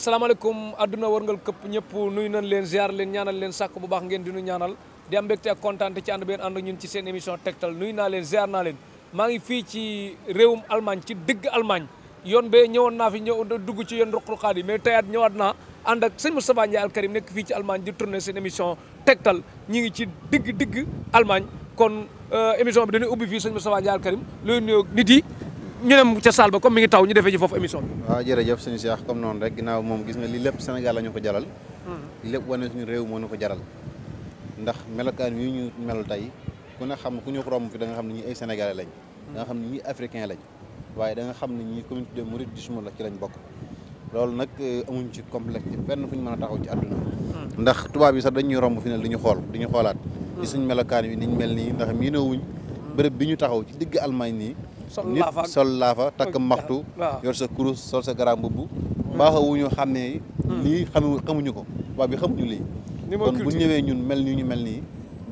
salaamaaleykum àdduna wërngal këpp ñëpp nuyu nañ leen ziar leen ñaanal leen sàkk bu baax ngeen di nu ñaanal di am mbégte ak kontaan ci ànd benn ànd ñun ci seen émission Tektal nuyu naa leen ziar naa leen maa ngi fii ci réewum Allemagne ci digg Allemagne yoon bee ñëwoon naa fi ñëw dugg ci yoon ruq-ruqaat yi mais teyaat ñëwaat naa ànd ak sëñ Moustapha Ndiaye Al Karim nekk fii ci Allemagne di tourner seen émission Tektal ñi ngi ci digg Allemagne kon émission bi dañuy ubbi fii sëñ Moustapha Ndiaye Al Karim looy nuyoo nit yi ñu dem ca salle ba comme mi ngi taw ñu defee ci foofu émission bi. waaw jërëjëf suñu Cheikh comme noonu rek ginnaaw moom gis nga lii lépp Sénégal la ñu ko jaral. lii lépp wane suñu réew moo ñu ko jaral ndax melokaan yi ñu mel tey ku ne xam ku ñu ko romb fi da nga xam ne ñii ay sénégalais lañ. da nga xam ne ñii africain lañ waaye da nga xam ne ñii communauté de mouridisme la ci lañ bokk loolu nag amuñ ci complexe ci fenn fu ñu mën a taxaw ci àdduna. ndax tubaab yi sax dañuy romb fi ne di ñu xool di ñu xoolaat. ci suñ melokaan yi niñ mel nii ndax miinoowuñ bërëb bi ñu taxaw ci digg Allemagne nii nit sol laafa takk maxtu yor sa kurus sol sa garaam mbubb baaxawuñu xam ne lii xamuñu ko waa bi xamuñu lii kon bu ñëwee ñun mel nii ñu mel nii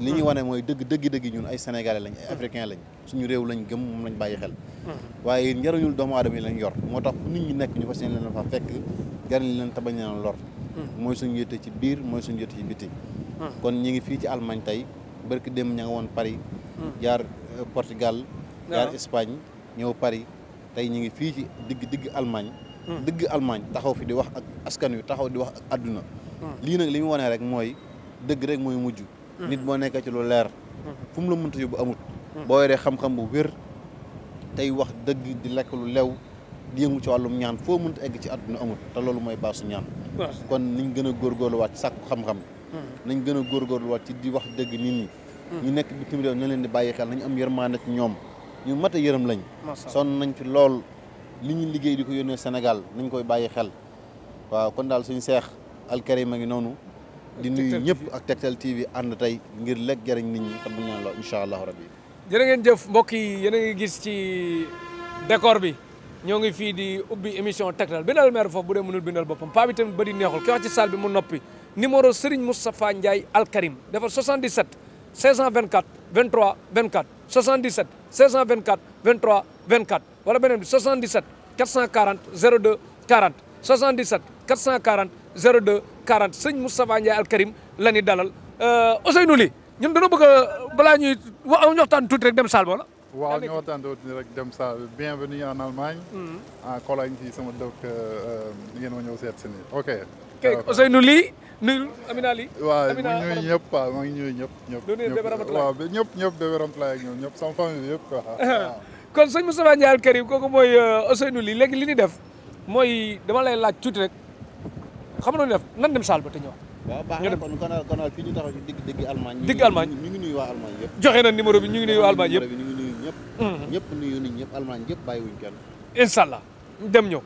li ñuy wane mooy dëgg ñun ay sénégalais lañ ay africain lañ suñu réew lañ gëm moom lañ bàyyi xel waaye njariñul doomu aadama yi lañ yor moo tax nit ñi nekk ñu fas yéene leen fa fekk jariñ leen te bañ leen lor mooy suñu yëtte ci biir mooy suñu yëtte ci biti kon ñi ngi fii ci Allemagne tey barki dem ña nga woon Paris jaar Portugal jaar Espagne ñëw Paris tey ñu ngi fii ci digg Allemagne digg Allemagne taxaw fi di wax ak askan wi taxaw di wax ak àdduna lii nag li mu wane rek mooy dëgg rek mooy mujj nit boo nekkee ci lu leer fu mu la mënta yóbbu amut boo yoree xam-xam bu wér tey wax dëgg di lekk lu lew di yëngu ci wàllum ñaan foo mënta egg ci àdduna amut te loolu mooy baasu ñaan kon niñ gën a góorgóorluwaat ci sàkku xam-xam nañ gën a góorgóorluwaat ci di wax dëgg nit ñi ñu nekk bitim réew na leen di bàyyi xel nañ am yërmande ci ñoom ñu mat a yërëm lañ sonn nañ ci lool li ñu liggéey di ko yónnee Sénégal nañ koy bàyyi xel waaw kon daal suñu Cheikh Al Karim a ngi noonu di nuyu ñëpp ak Tektal TV ànd tey ngir lekk jëriñ nit ñi te bu ñu naan lool incha allahu rabbi jërë ngeen jëf mbokk yi yéen a ngi gis ci décor bi ñoo ngi fii di ubbi émission Tektal bindal maire foofu bu dee mënul bindal boppam paa bi tamit ba di neexul ki wax ci salle bi mu noppi numéro Serigne Moustapha Ndiaye Al Karim dafa 77 524 23 24 77 524 23 24 wala beneen bi 77 440 02 40 77 440 02 40 sëñ Moustapha Ndiaye Al Karim la ñuy dalal Ousseynou Ly ñun dañoo bëgg a balaa ñuy waxtaan tuuti rek dem salle ba la. waaw ñu waxtaan tuuti rek dem salle bienvenue en Allemagne. en Cologne fii sama dëkk ngeen ma ñëw seet si nii ok. Ousseynou Ly nuyu Amina Ly. waaw mu ñuy ñëpp waaw maa ngi ñuy ñëpp. waaw ñëpp bébé Ramatoulaye ak ñoom ñëpp sama famille bi yëpp quoi. kon sëñ Moustapha Ndiaye Al Karim kooku mooy Ousseynou Ly léegi li ñuy def mooy dama lay laaj tuuti rek xam nga def nan dem salle ba te ñëw. waaw baax na kon fii ñu taxaw ci digg Allemagne. digg Allemagne ñu ngi nuyu waa Allemagne yëpp. joxe na numéro bi ñu ngi nuyu waa Allemagne yëpp. ñu ngi nuyu ñëpp. ñëpp nuyu nit ñëpp Allemagne yëpp bàyyiwuñ kenn. incha allah dem ñëw.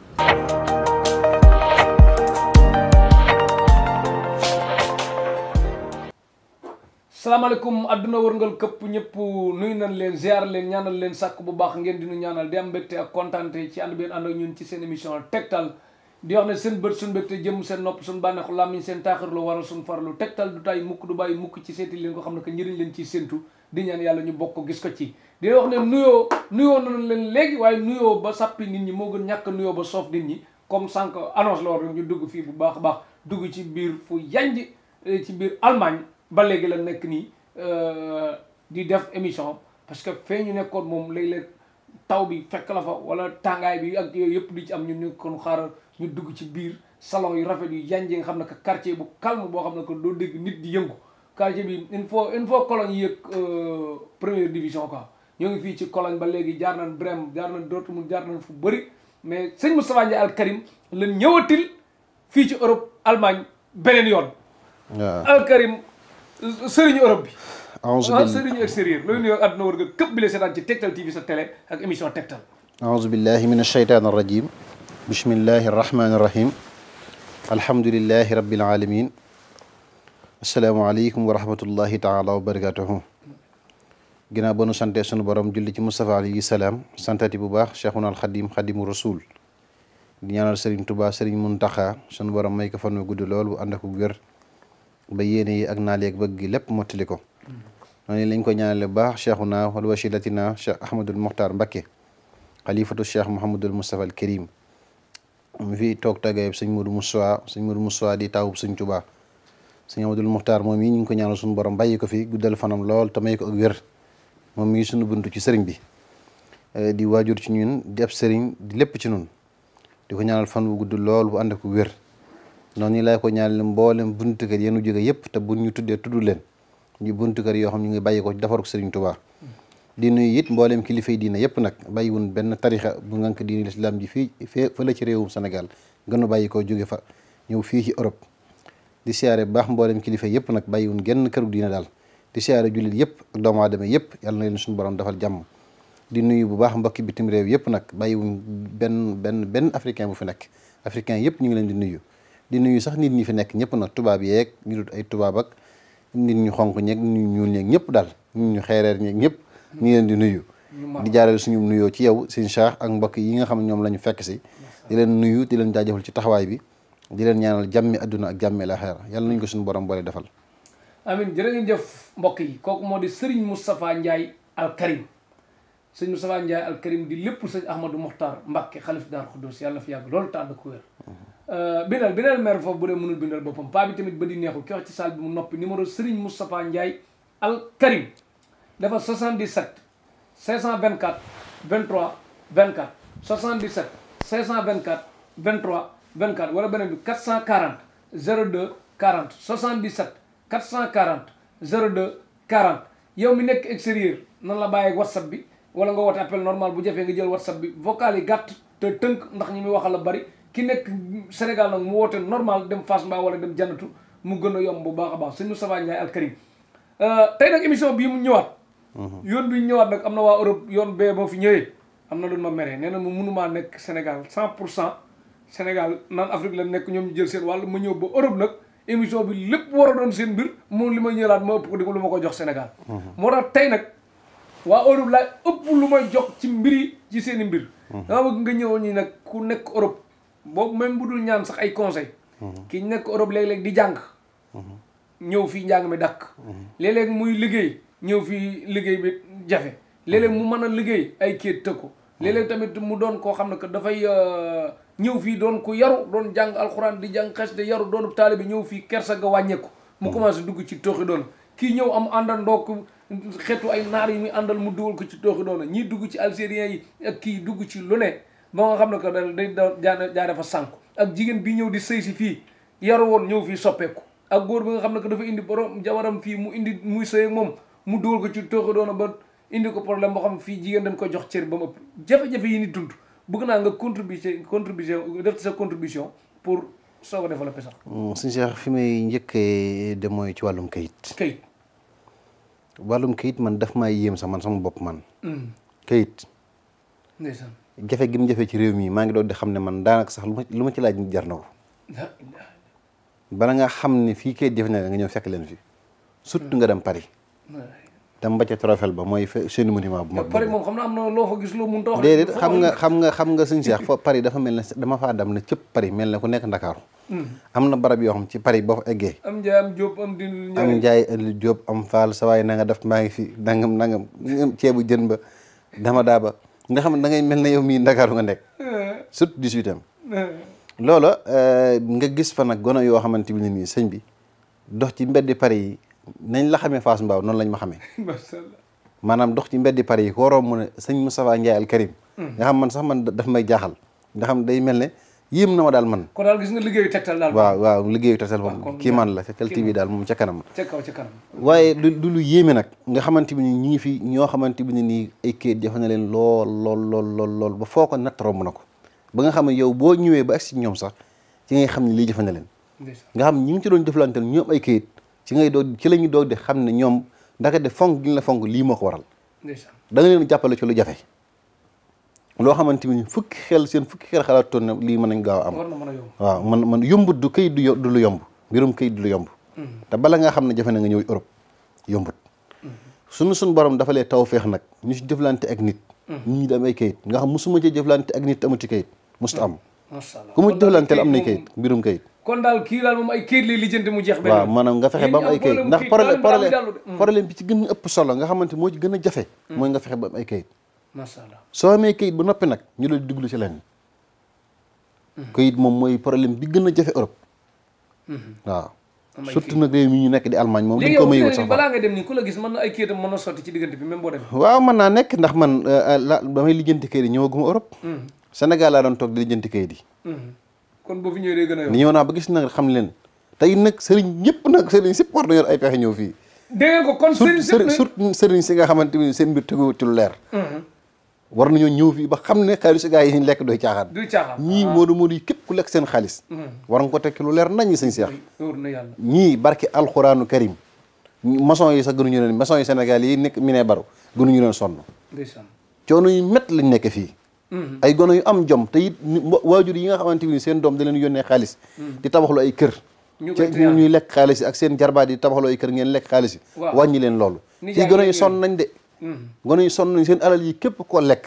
salaamaaleykum adduna wërngal këpp ñëpp nuyu nañ leen ziar leen ñaanal leen sàkk bu baax ngeen di nu ñaanal di am mbégte ak kontaante ci ànd bi ànd ak ñun ci seen émission Tektal di wax ne seen bët suñu mbégte jëm seen nopp suñu bànneexu làmmiñ seen taaxirlu waral suñu farlu Tektal du tay mukk du bàyyi mukk ci seeti leen ko xam ne que njëriñ leen ciy séntu di ñaan yàlla ñu bokk gis ko ci di wax ne nuyoo nañ leen léegi waaye nuyoo ba sàppi nit ñi moo gën ñàkk nuyoo ba soof nit ñi comme sànq annonce la war ñu dugg fii bu baax a baax dugg ci biir fu yanj ci biir Allemagne ba léegi la nekk nii di def émission parce que fee ñu nekkoon moom léeg-léeg taw bi fekk la fa wala tàngaay bi ak yooyu yëpp di ci am ñu nekkoon xaaral ñu dugg ci biir salon yu rafet yu yanjee nga xam ne que quartier bu calme boo xam ne que doo dégg nit di yëngu quartier bi il faut Cologne yëg première division quoi ñoo ngi fii ci Cologne ba léegi jaar nañ Brême jaar nañ Dortmund jaar nañ fu bëri mais sëñ Moustapha Ndiaye Al Karim lan ñëwatil fii ci Europe Allemagne beneen yoon waaw Al Karim sëriñu Europe bi aouzu sëriñu extérieur loolu nuyoo àdduna war nga këpp bi la seetaan ci Tektal TV sa télé ak émission Tektal aouzu billahi min ashaytan arrajim bismillahi arrahmani irrahim alhamdulilahi rabbil alamin asalaamaaleykum wa rahmatullahi taala wa barakatuhu ginnaaw ba nu sante sunu borom julli ci Moustapha alayhi salaam santati bu baax cheikhuna alxadim xadimu rasul di ñaanal Serigne Touba Serigne Muntaxa sunu borom may ko fan wu gudd lool bu ànd ak wér ba yéene yi ak naal yeeg bëgg gi lépp mottali ko noonu lañ ko ñaanale bu baax cheikhuna wal wasilatina cheikh ahmadul muxtar Mbakke xalifatu cheikh Mouhamadul Moustapha al Karim mu fi toog tagayeb sëñ Modou Moussa di taawub sëñ Tuubaa sëñ Amadul Muxtaar moom yi ñu ngi ko ñaanal suñu borom bàyyi ko fi guddal fanam lool te may ko ak wér moom mii suñu buntu ci sëriñ bi di waajur ci ñun di ab sëriñ di lépp ci ñun di ko ñaanal fan bu gudd lool bu ànd ak wér noonu ñu lay ko ñaanal mboolem buntu kër yenu jóge yëpp te buñ ñu tuddee tudd leen ñu buntu kër yoo xam ñu ngi bàyyi ko ci defaru sëriñ Tuubaa di nuyu it mboolem kilifa yi diine yëpp nag bàyyiwun benn tarixa bu ngànk diine lislaam ji fii fa la ci réewum Sénégal gënu bàyyi ko jóge fa ñëw fii ci Europe di siyaare bu baax mboolem kilifa yëpp nag bàyyiwun genn këru diine daal di siyaare jullit yëpp ak doomu aadama yëpp yàlla na leen suñu borom defal jàmm di nuyu bu baax mbokki bitim réew yëpp nag bàyyiwuñ benn africain bu fi nekk africain yëpp ñu ngi leen di nuyu sax nit ñi fi nekk ñëpp nag tubaab yeeg ñu dut ay tubaab ak nit ñu xonq ñeeg nit ñu ñuul ñeeg ñëpp daal nit ñu xeereer ñeeg ñëpp ñu ngi leen di nuyu di jaarale suñu nuyoo ci yow sëñ Cheikh ak mbokk yi nga xam ne ñoom la ñu fekk si di leen nuyu di leen jaajëfal ci taxawaay bi di leen ñaanal jàmmi adduna ak jàmmi laaxira yàlla nañu ko suñu borom boole defal amin jërë ngeen jëf mbokk yi kooku moo di Serigne Moustapha Ndiaye Al Karim sëñ Moustapha Ndiaye Al Karim di lépp sëñ Ahmadou Mokhtar Mbacké xalif Daaru Xudoos yàlla na fi yàgg loolu tànn ko wér bindal maire foofu bu dee mënul bindal boppam paa bi tamit ba di neexul ki wax ci salle bi mu noppi numéro Serigne Moustapha Ndiaye Al Karim dafa 77 524 23 24 77 524 23 24 wala beneen bi 440 02 40 77 440 02 40 yow mi nekk extérieur nan la bàyyi ak whatsapp bi wala nga woote appel normal bu jafee nga jël whatsapp bi vocal yi gàtt te tënk ndax ñi muy waxal la bari ki nekk Sénégal nag mu woote normal dem Fass Mbao wala dem Jannatu mu gën a yomb bu baax a baax sëñ Moustapha Ndiaye Al Karim tey nag émission bii mu ñëwaat yoon bi ñëwaat nag am na waa Europe yoon bee moo fi ñëwee am na lu ma meree nee na mu mënumaa nekk Sénégal 100% Sénégal naan Afrique la nekk ñoom ñu jël seen wàll ma ñëw ba Europe nag émission bi lépp war a doon seen mbir moom li may ñëlaat ma ëpp ko di ko lu ma ko jox Sénégal moo tax tey nag waa Europe laay ëpp lu may jox ci mbir yi ci seen i mbir dama bëgg nga ñëwoon ñi nag ku nekk Europe boobu même bu dul ñaan sax ay conseil ki nekk Europe léeg-léeg di jàng ñëw fii njàng mi dakk léeg-léeg muy liggéey ñëw fii liggéey bi jafe léeg-léeg mu mën a liggéey ay kéet tëg ko léeg-léeg tamit mu doon koo xam ne que dafay ñëw fii doon ku yaru doon jàng alxuraan di jàng xes de yaru doonu taalibe ñëw fii kersa ga wàññeeku mu commencé dugg ci tooxi doona kii ñëw am àndandoo ko xeetu ay naar yi muy àndal mu dugal ko ci tooxi doona ñii dugg ci algérien yi ak kii dugg ci lu ne ba nga xam ne que day jaare fa sànku ak jigéen bi ñëw di sëy si fii yaru woon ñëw fii soppeeku ak góor bi nga xam ne que dafa indi borom jabaram fii mu indi muy sëy ak moom mu dugal ko ci tooxi doona ba indi ko problème boo xam fii jigéen dañ ko jox cër ba mu ëpp jafe-jafe yi ni dund bëgg naa nga contribution def ci sa contribution pour soo ko développé sax. suñu Cheikh fi may njëkkee de mooy ci wàllum kayit. wàllum kayit man daf maa yéem sax man sama bopp man. kayit. ndeysaan. jafe gi mu jafe ci réew mi maa ngi doon di xam ne man daanaka sax lu ma ci laaj jar na ko. bala nga xam ne fii kayit jafe na nga ñëw fekk leen fi surtout nga dem Paris. dem ba ca trophée ba mooy seen monument bu mag. Paris moom xam na am na loo fa gis loo mënut a wax. déedéet xam nga suñu Cheikh fa Paris dafa mel ne dama faa dem ne cëpp Paris mel ne ku nekk Ndakaaru. am na barab yoo xam ci Paris boo fa eggee. am Njaay am Jóob am Faal sa waay na nga def maa ngi fi nangam ceebu jën ba dama daa ba nga xam ne da ngay mel ne yow mii Ndakaaru nga nekk. surtout 18 loola nga gis fa nag gono yoo xamante bi ne nii sëñ bi dox ci mbeddi Paris yi. nañ la xamee Fass Mbao noonu lañ ma xamee maanaam dox ci mbeddi Paris yi ko waroon mu ne sëñ Moustapha Ndiaye Al Karim nga xam man sax man daf may jaaxal nga xam day mel ne yéem na ma daal man kon daal gis nga liggéeyu Tektal daal waaw liggéeyu Tektal moom kii man la Tektal TV daal moom ca kanam ca kaw waaye du lu yéeme nag nga xamante bi ni ñi ngi fi ñoo xamante bi ne nii ay kayit jafe na leen lool ba foo ko natt romb na ko ba nga xam ne yow boo ñëwee ba agsi ñoom sax ci ngay xam ne lii jafe na leen nga xam ñi ngi ci doon jëflanteel ñoom ay kayit ci la ñuy doog di xam ne ñoom ndaka de fonk gi la fonk lii moo ko waral da nga leen jàppale ci lu jafe loo xamante ni seen fukki xel xalaatoon ne lii mën nañ gaaw am waaw man yombut du kayit du lu yomb mbirum kayit du lu yomb te bala nga xam ne jafe na nga ñëw Europe yombut suñu borom dafa lee taw feex nag ñu si jëflante ak nit ñi di am ay kayit nga xam musuma ci jëflante ak nit amuti kayit musta am ku mu jëflanteel am na kayit mbirum kayit kon daal kii daal moom ay kayit lay lijjanti mu jeex benn waaw maanaam nga fexe ba am ay kayit ndax problème bi ci gën a ëpp solo nga xamante moo ci gën a jafe mooy nga fexe ba am ay kayit macha allah soo amee kayit ba noppi nag ñu la diglu ci leen këyit moom mooy problème bi gën a jafe Europe waaw surtout nag réew mi ñu nekk di Allemagne moom dañ ko mayewut sax balaa nga dem nii ku la gis mën na ay këyitam mën na sotti ci diggante bi même boo demee waaw mën naa nekk ndax man damay lijjanti këyit yi ñëwaguma Europe Sénégal laa doon toog di lijjanti këyit yi kon boo fi ñëwee day gën a yomb ñëw naa ba gis nag xam leen tey nag sëriñ ñëpp nag sëriñ si war na yor ay pexe ñëw fii dégg nga ko kon surtout sëriñ si nga xamante ni seen mbir teguwut ci lu leer war nañoo ñëw fii ba xam ne xaalisu gaa yi lekk doy caaxaan ñii moodu yi képp ku lekk seen xaalis war nga ko tekki lu leer nañ sëñ Seex ñii barke alxuraanu karim maçon yi sax gënuñu leen maçon yi Sénégal yi nekk mi ne baro gënuñu leen sonn coono yu métt lañ nekk fii ay gono yu am jom te it waajur yi nga xamante ni seen doom da leen yónnee xaalis di tabaxlu ay kër ñuy lekk xaalis yi ak seen jarbaat yi tabaxlu ay kër ngeen lekk xaalis yi wàññi leen loolu fii gono yu sonn nañ de gono yu sonn nañ seen alal yi képp ko lekk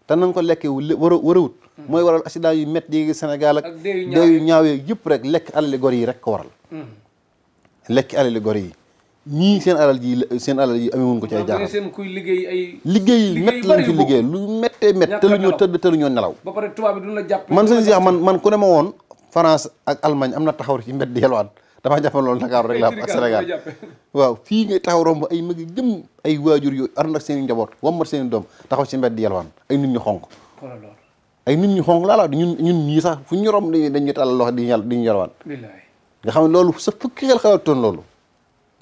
te nañ ko lekkee warawut mooy waral accident yu métt yi Sénégal ak dee yu ñaawee yëpp rek lekk alali gor yi rek ko waral lekk alali gor yi ñii seen alal ji amewuñ ko ci ay jaaxal seen kuy liggéey métt lañ fi liggéey lu méttee métt te lu ñoo tëdd te lu ñoo nelaw ba pare tubaab bi duñ la jàpp man sëñ Cheikh man ku ne ma woon France ak Allemagne am na taxaw ci mbedd yelwaan damaa jàpp loolu Dakar rek la ak Sénégal waaw fii ngay taxaw romb ay magi jëm ay waajur yooyu ànd ak seen i njaboot wammat seen i doom taxaw ci mbedd yelwaan ay nit ñu xonk ay nit ñu xonk laa la ñun ñii sax fu ñu romb dañu tàllal loxo di ñu yelwaan nga xam ne loolu sa fukki xel xalatoon loolu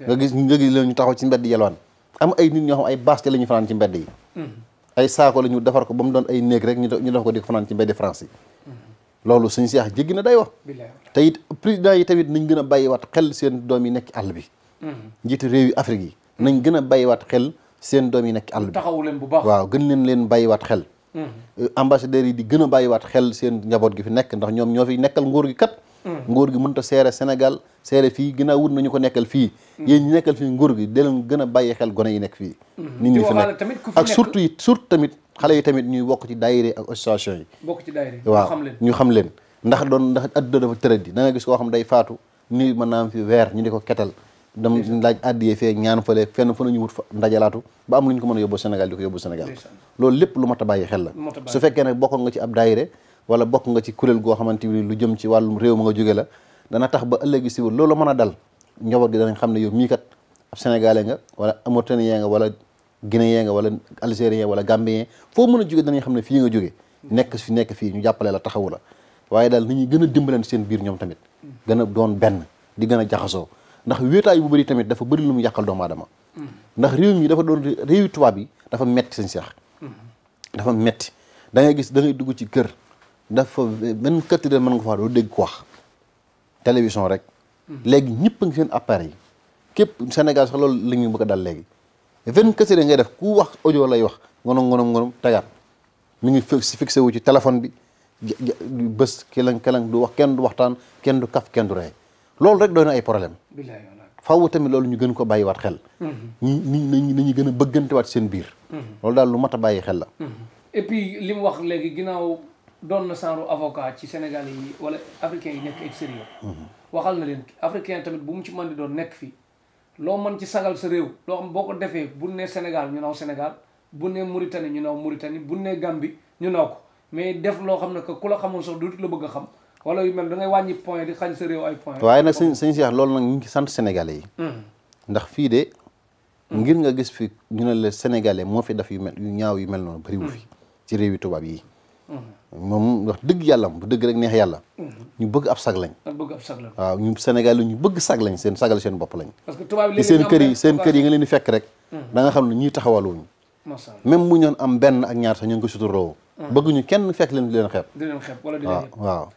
nga gis leen ñu taxaw ci mbedd yelwaan am ay nit ñoo xam ay bâche la ñu fanaan ci mbedd yi ay saako la ñu defar ko ba mu doon ay néeg rek ñu def ko di fanaan ci mbeddi France yi loolu suñu seex jéggi na day wax te it président yi tamit nañ gën a bàyyiwaat xel seen doom yi nekk ci àll bi njiitu réew yi Afrique yi nañ gën a bàyyiwaat xel seen doom yi nekk ci àll bi taxawu leen bu baax waaw gën leen bàyyiwaat xel ambassadeurs yi di gën a bàyyiwaat xel seen njaboot gi fi nekk ndax ñoom ñoo fi nekkal nguur gi kat nguur gi mënut a seere Sénégal seere fii ginnaaw wut nañu ko nekkal fii yéen ñi nekkal fii nguur gi da leen gën a bàyyi xel gone yi nekk fii nit ñi fi nekk ak surtout tamit xale yi tamit ñuy bokk ci daayira ak association yi bokk ci daayira waaw ñu xam leen ndax adduna dafa tëradi da nga gis koo xam day faatu nii mën naa am fi weer ñu di ko ketal dem laaj addiyee fee ñaan fale fenn fu nañu wut fa ndajalaatu ba am lu ñu ko mën a yóbbu Sénégal di ko yóbbu Sénégal loolu lépp lu mat a bàyyi xel la su fekkee nag bokkoon nga ci ab daayira wala bokk nga ci kuréel goo xamante ni lu jëm ci wàllum réew ma nga jóge la dana tax ba ëllëgi si loolu mën a dal njaboot gi danañ xam ne yow mii kat ab sénégalais nga wala mauritanien nga wala guinéen nga wala algérien wala gambien foo mën a jóge danañ xam ne fii nga jóge nekk fii ñu jàppale la taxawu la waaye daal nit ñi gën a dimbalante seen biir ñoom tamit gën a doon benn di gën a jaxasoo ndax wéetaay bu bëri tamit dafa bëri lu mu yàqal doomu aadama ndax réew mi dafa doon réewi tubaab yi dafa metti seen seex dafa metti da ngay gis da ngay dugg ci kër dafa 24 heures mën nga faa doo dégg ko wax télévision rek léegi ñëpp a ngi seen appareil yi képp Sénégal sax loolu la ñu bëgg a dal léegi 24 heures ngay def ku wax audio lay wax ngonom tegaat mi ngi fixé wu ci téléphone bi bés kelang du wax kenn du waxtaan kenn du kaf kenn du rey loolu rek doy na ay problème faaw tamit loolu ñu gën ko bàyyiwaat xel nañu gën a bëggantewaat seen biir loolu daal lu mat a bàyyi xel la et puis li mu wax léegi ginnaaw doon na genre avocat ci Sénégal yi wala africains yi nekk extérieur waxal na leen africain tamit bu mu ci mën di doon nekk fii loo mën ci sagal sa réew loo xam boo ko defee bu ne Sénégal ñu naw Sénégal bu ne Mauritanie ñu naw Mauritanie bu ne Gambie ñu naw ko mais def loo xam ne que ku la xamoon sax dootu la bëgg a xam wala yu mel da ngay wàññi point di xañ sa réew ay point waaye nag sëñ Cheikh loolu nag ñu ngi sant sénégalais yi ndax fii de ngir nga gis fi ñu ne la sénégalais moo fi def yu ñaaw yu mel noonu bëriwu fi ci réew yi tubaab yi moom wax dëgg yàlla bu dëgg rek neex yàlla ñu bëgg ab sag lañ waaw ñu Sénégal ñu bëgg sag lañ seen sagal seen bopp lañ parce que tubaab yi seen kër yi nga leen di fekk rek da nga xam ne ñii taxawaluñu même bu ñoon am benn ak ñaar sax ñu ngi ko suturoo bëgguñu kenn fekk leen di leen xeeb wala di leen waaw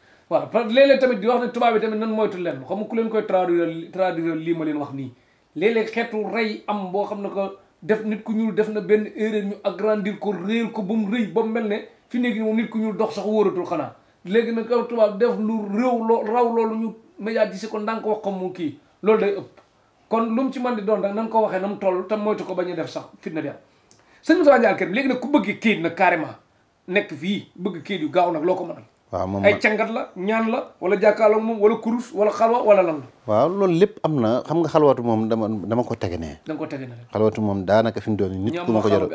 parce que léeg-léeg tamit di wax ne tubaab yi tamit nan moytu leen xam nga ku leen koy traduire lii ma leen wax nii léeg-léeg xeetu rey am boo xam ne que def nit ku ñuul def na benn erreur ñu agrandir ko réel ko ba mu rëy ba mu mel ne fi nekk moom nit ku ñuul dox sax wóoratul xanaa léegi nag kaw tubaab def lu raw loolu ñu médiatiser ko ndànk wax ko mu kii loolu day ëpp kon lu mu ci mën di doon rek nan ko waxee na mu toll te moytu ko bañ a def sax fitna di am sëñ Moussa Ndiaye Karim léegi nag ku bëgg kayit nag carrément nekk fii bëgg kayit yu gaaw nag loo ko mënal waaw moom ay cangat la ñaan la wala jàkkaarloo moom wala kurus wala xalwa wala lan la waaw loolu lépp am na xam nga xalwatu moom dama ko tege ne da nga ko tege ne xalwatu moom daanaka fi mu doon nit ku ma ko jot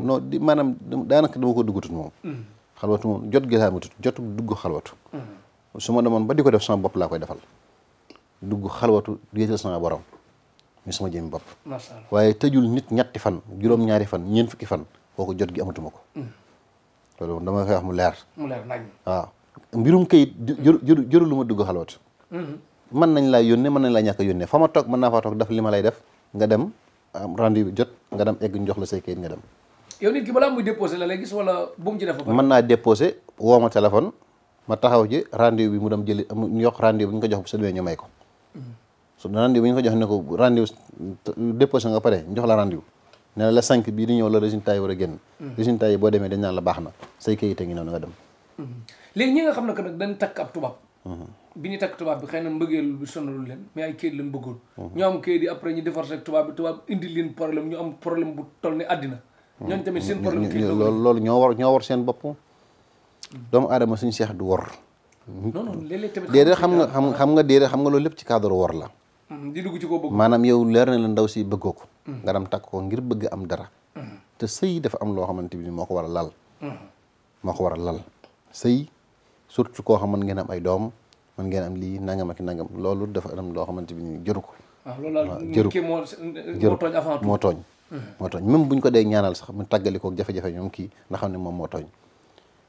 non di maanaam daanaka dama ko duggatut moom xalwatu moom jot gi laa matut jotu dugg xalwatu su ma demoon ba di ko def sama bopp laa koy defal dugg xalwatu wéetal sama borom mi sama jëmmi bopp macha allah waaye tëjul nit ñetti fan juróom-ñaari fan ñeent fukki fan kooku jot gi amatuma ko loolu dama koy wax mu leer nañ waaw mbirum kayit jëru lu ma dugg xalwatu mën nañ laa yónnee mën nañ laa ñàkk a yónnee fa ma toog mën naa faa toog def li ma lay def nga dem rendez-vous jot nga dem egg ñu jox la say kayit nga dem yow nit ki balaa muy déposé la lay gis wala bu mu ci def ba mën naa déposé woo ma téléphone ma taxaw ci rendez-vous bi mu dem jëli ñu jox rendez-vous bu ñu ko jox bu sa demee ñu may ko su rendez-vous bi ñu ko jox ne ko rendez-vous déposé nga pare ñu jox la rendez-vous ne la 5 bii di ñëw la résultat yi war a génn résultat yi boo demee dañ naan la baax na say kayit a ngi noonu nga dem léegi ñi nga xam ne que nag dañ takk ab tubaab bi ñu takk tubaab bi xëy na mbëggeel bi sonalul leen mais ay kayit lañ bëggoon ñu am kayit yi après ñu divorcé ak tubaab bi tubaab indi leen problème ñu am problème bu toll ni àddina ñooñu tamit seen problème kayit loolu ñoo war seen bopp doomu aadama suñu seex du wor non léeg-léeg tamit déedéet xam nga loolu lépp ci cadre wor la di dugg ci koo bëgg maanaam yow leer na la ndaw si bëggoo ko nga dem takk ko ngir bëgg am dara te sëy dafa am loo xamante ni moo ko war a lal moo ko war a lal sëy surtout koo xam mën ngeen am ay doom mën ngeen am lii nangam ak nangam loolu dafa am loo xamante ni jëru ko jëru ko moo tooñ même buñ ko dee ñaanal sax mu tàggali ko jafe-jafe ñoom kii nga xam ne moom moo tooñ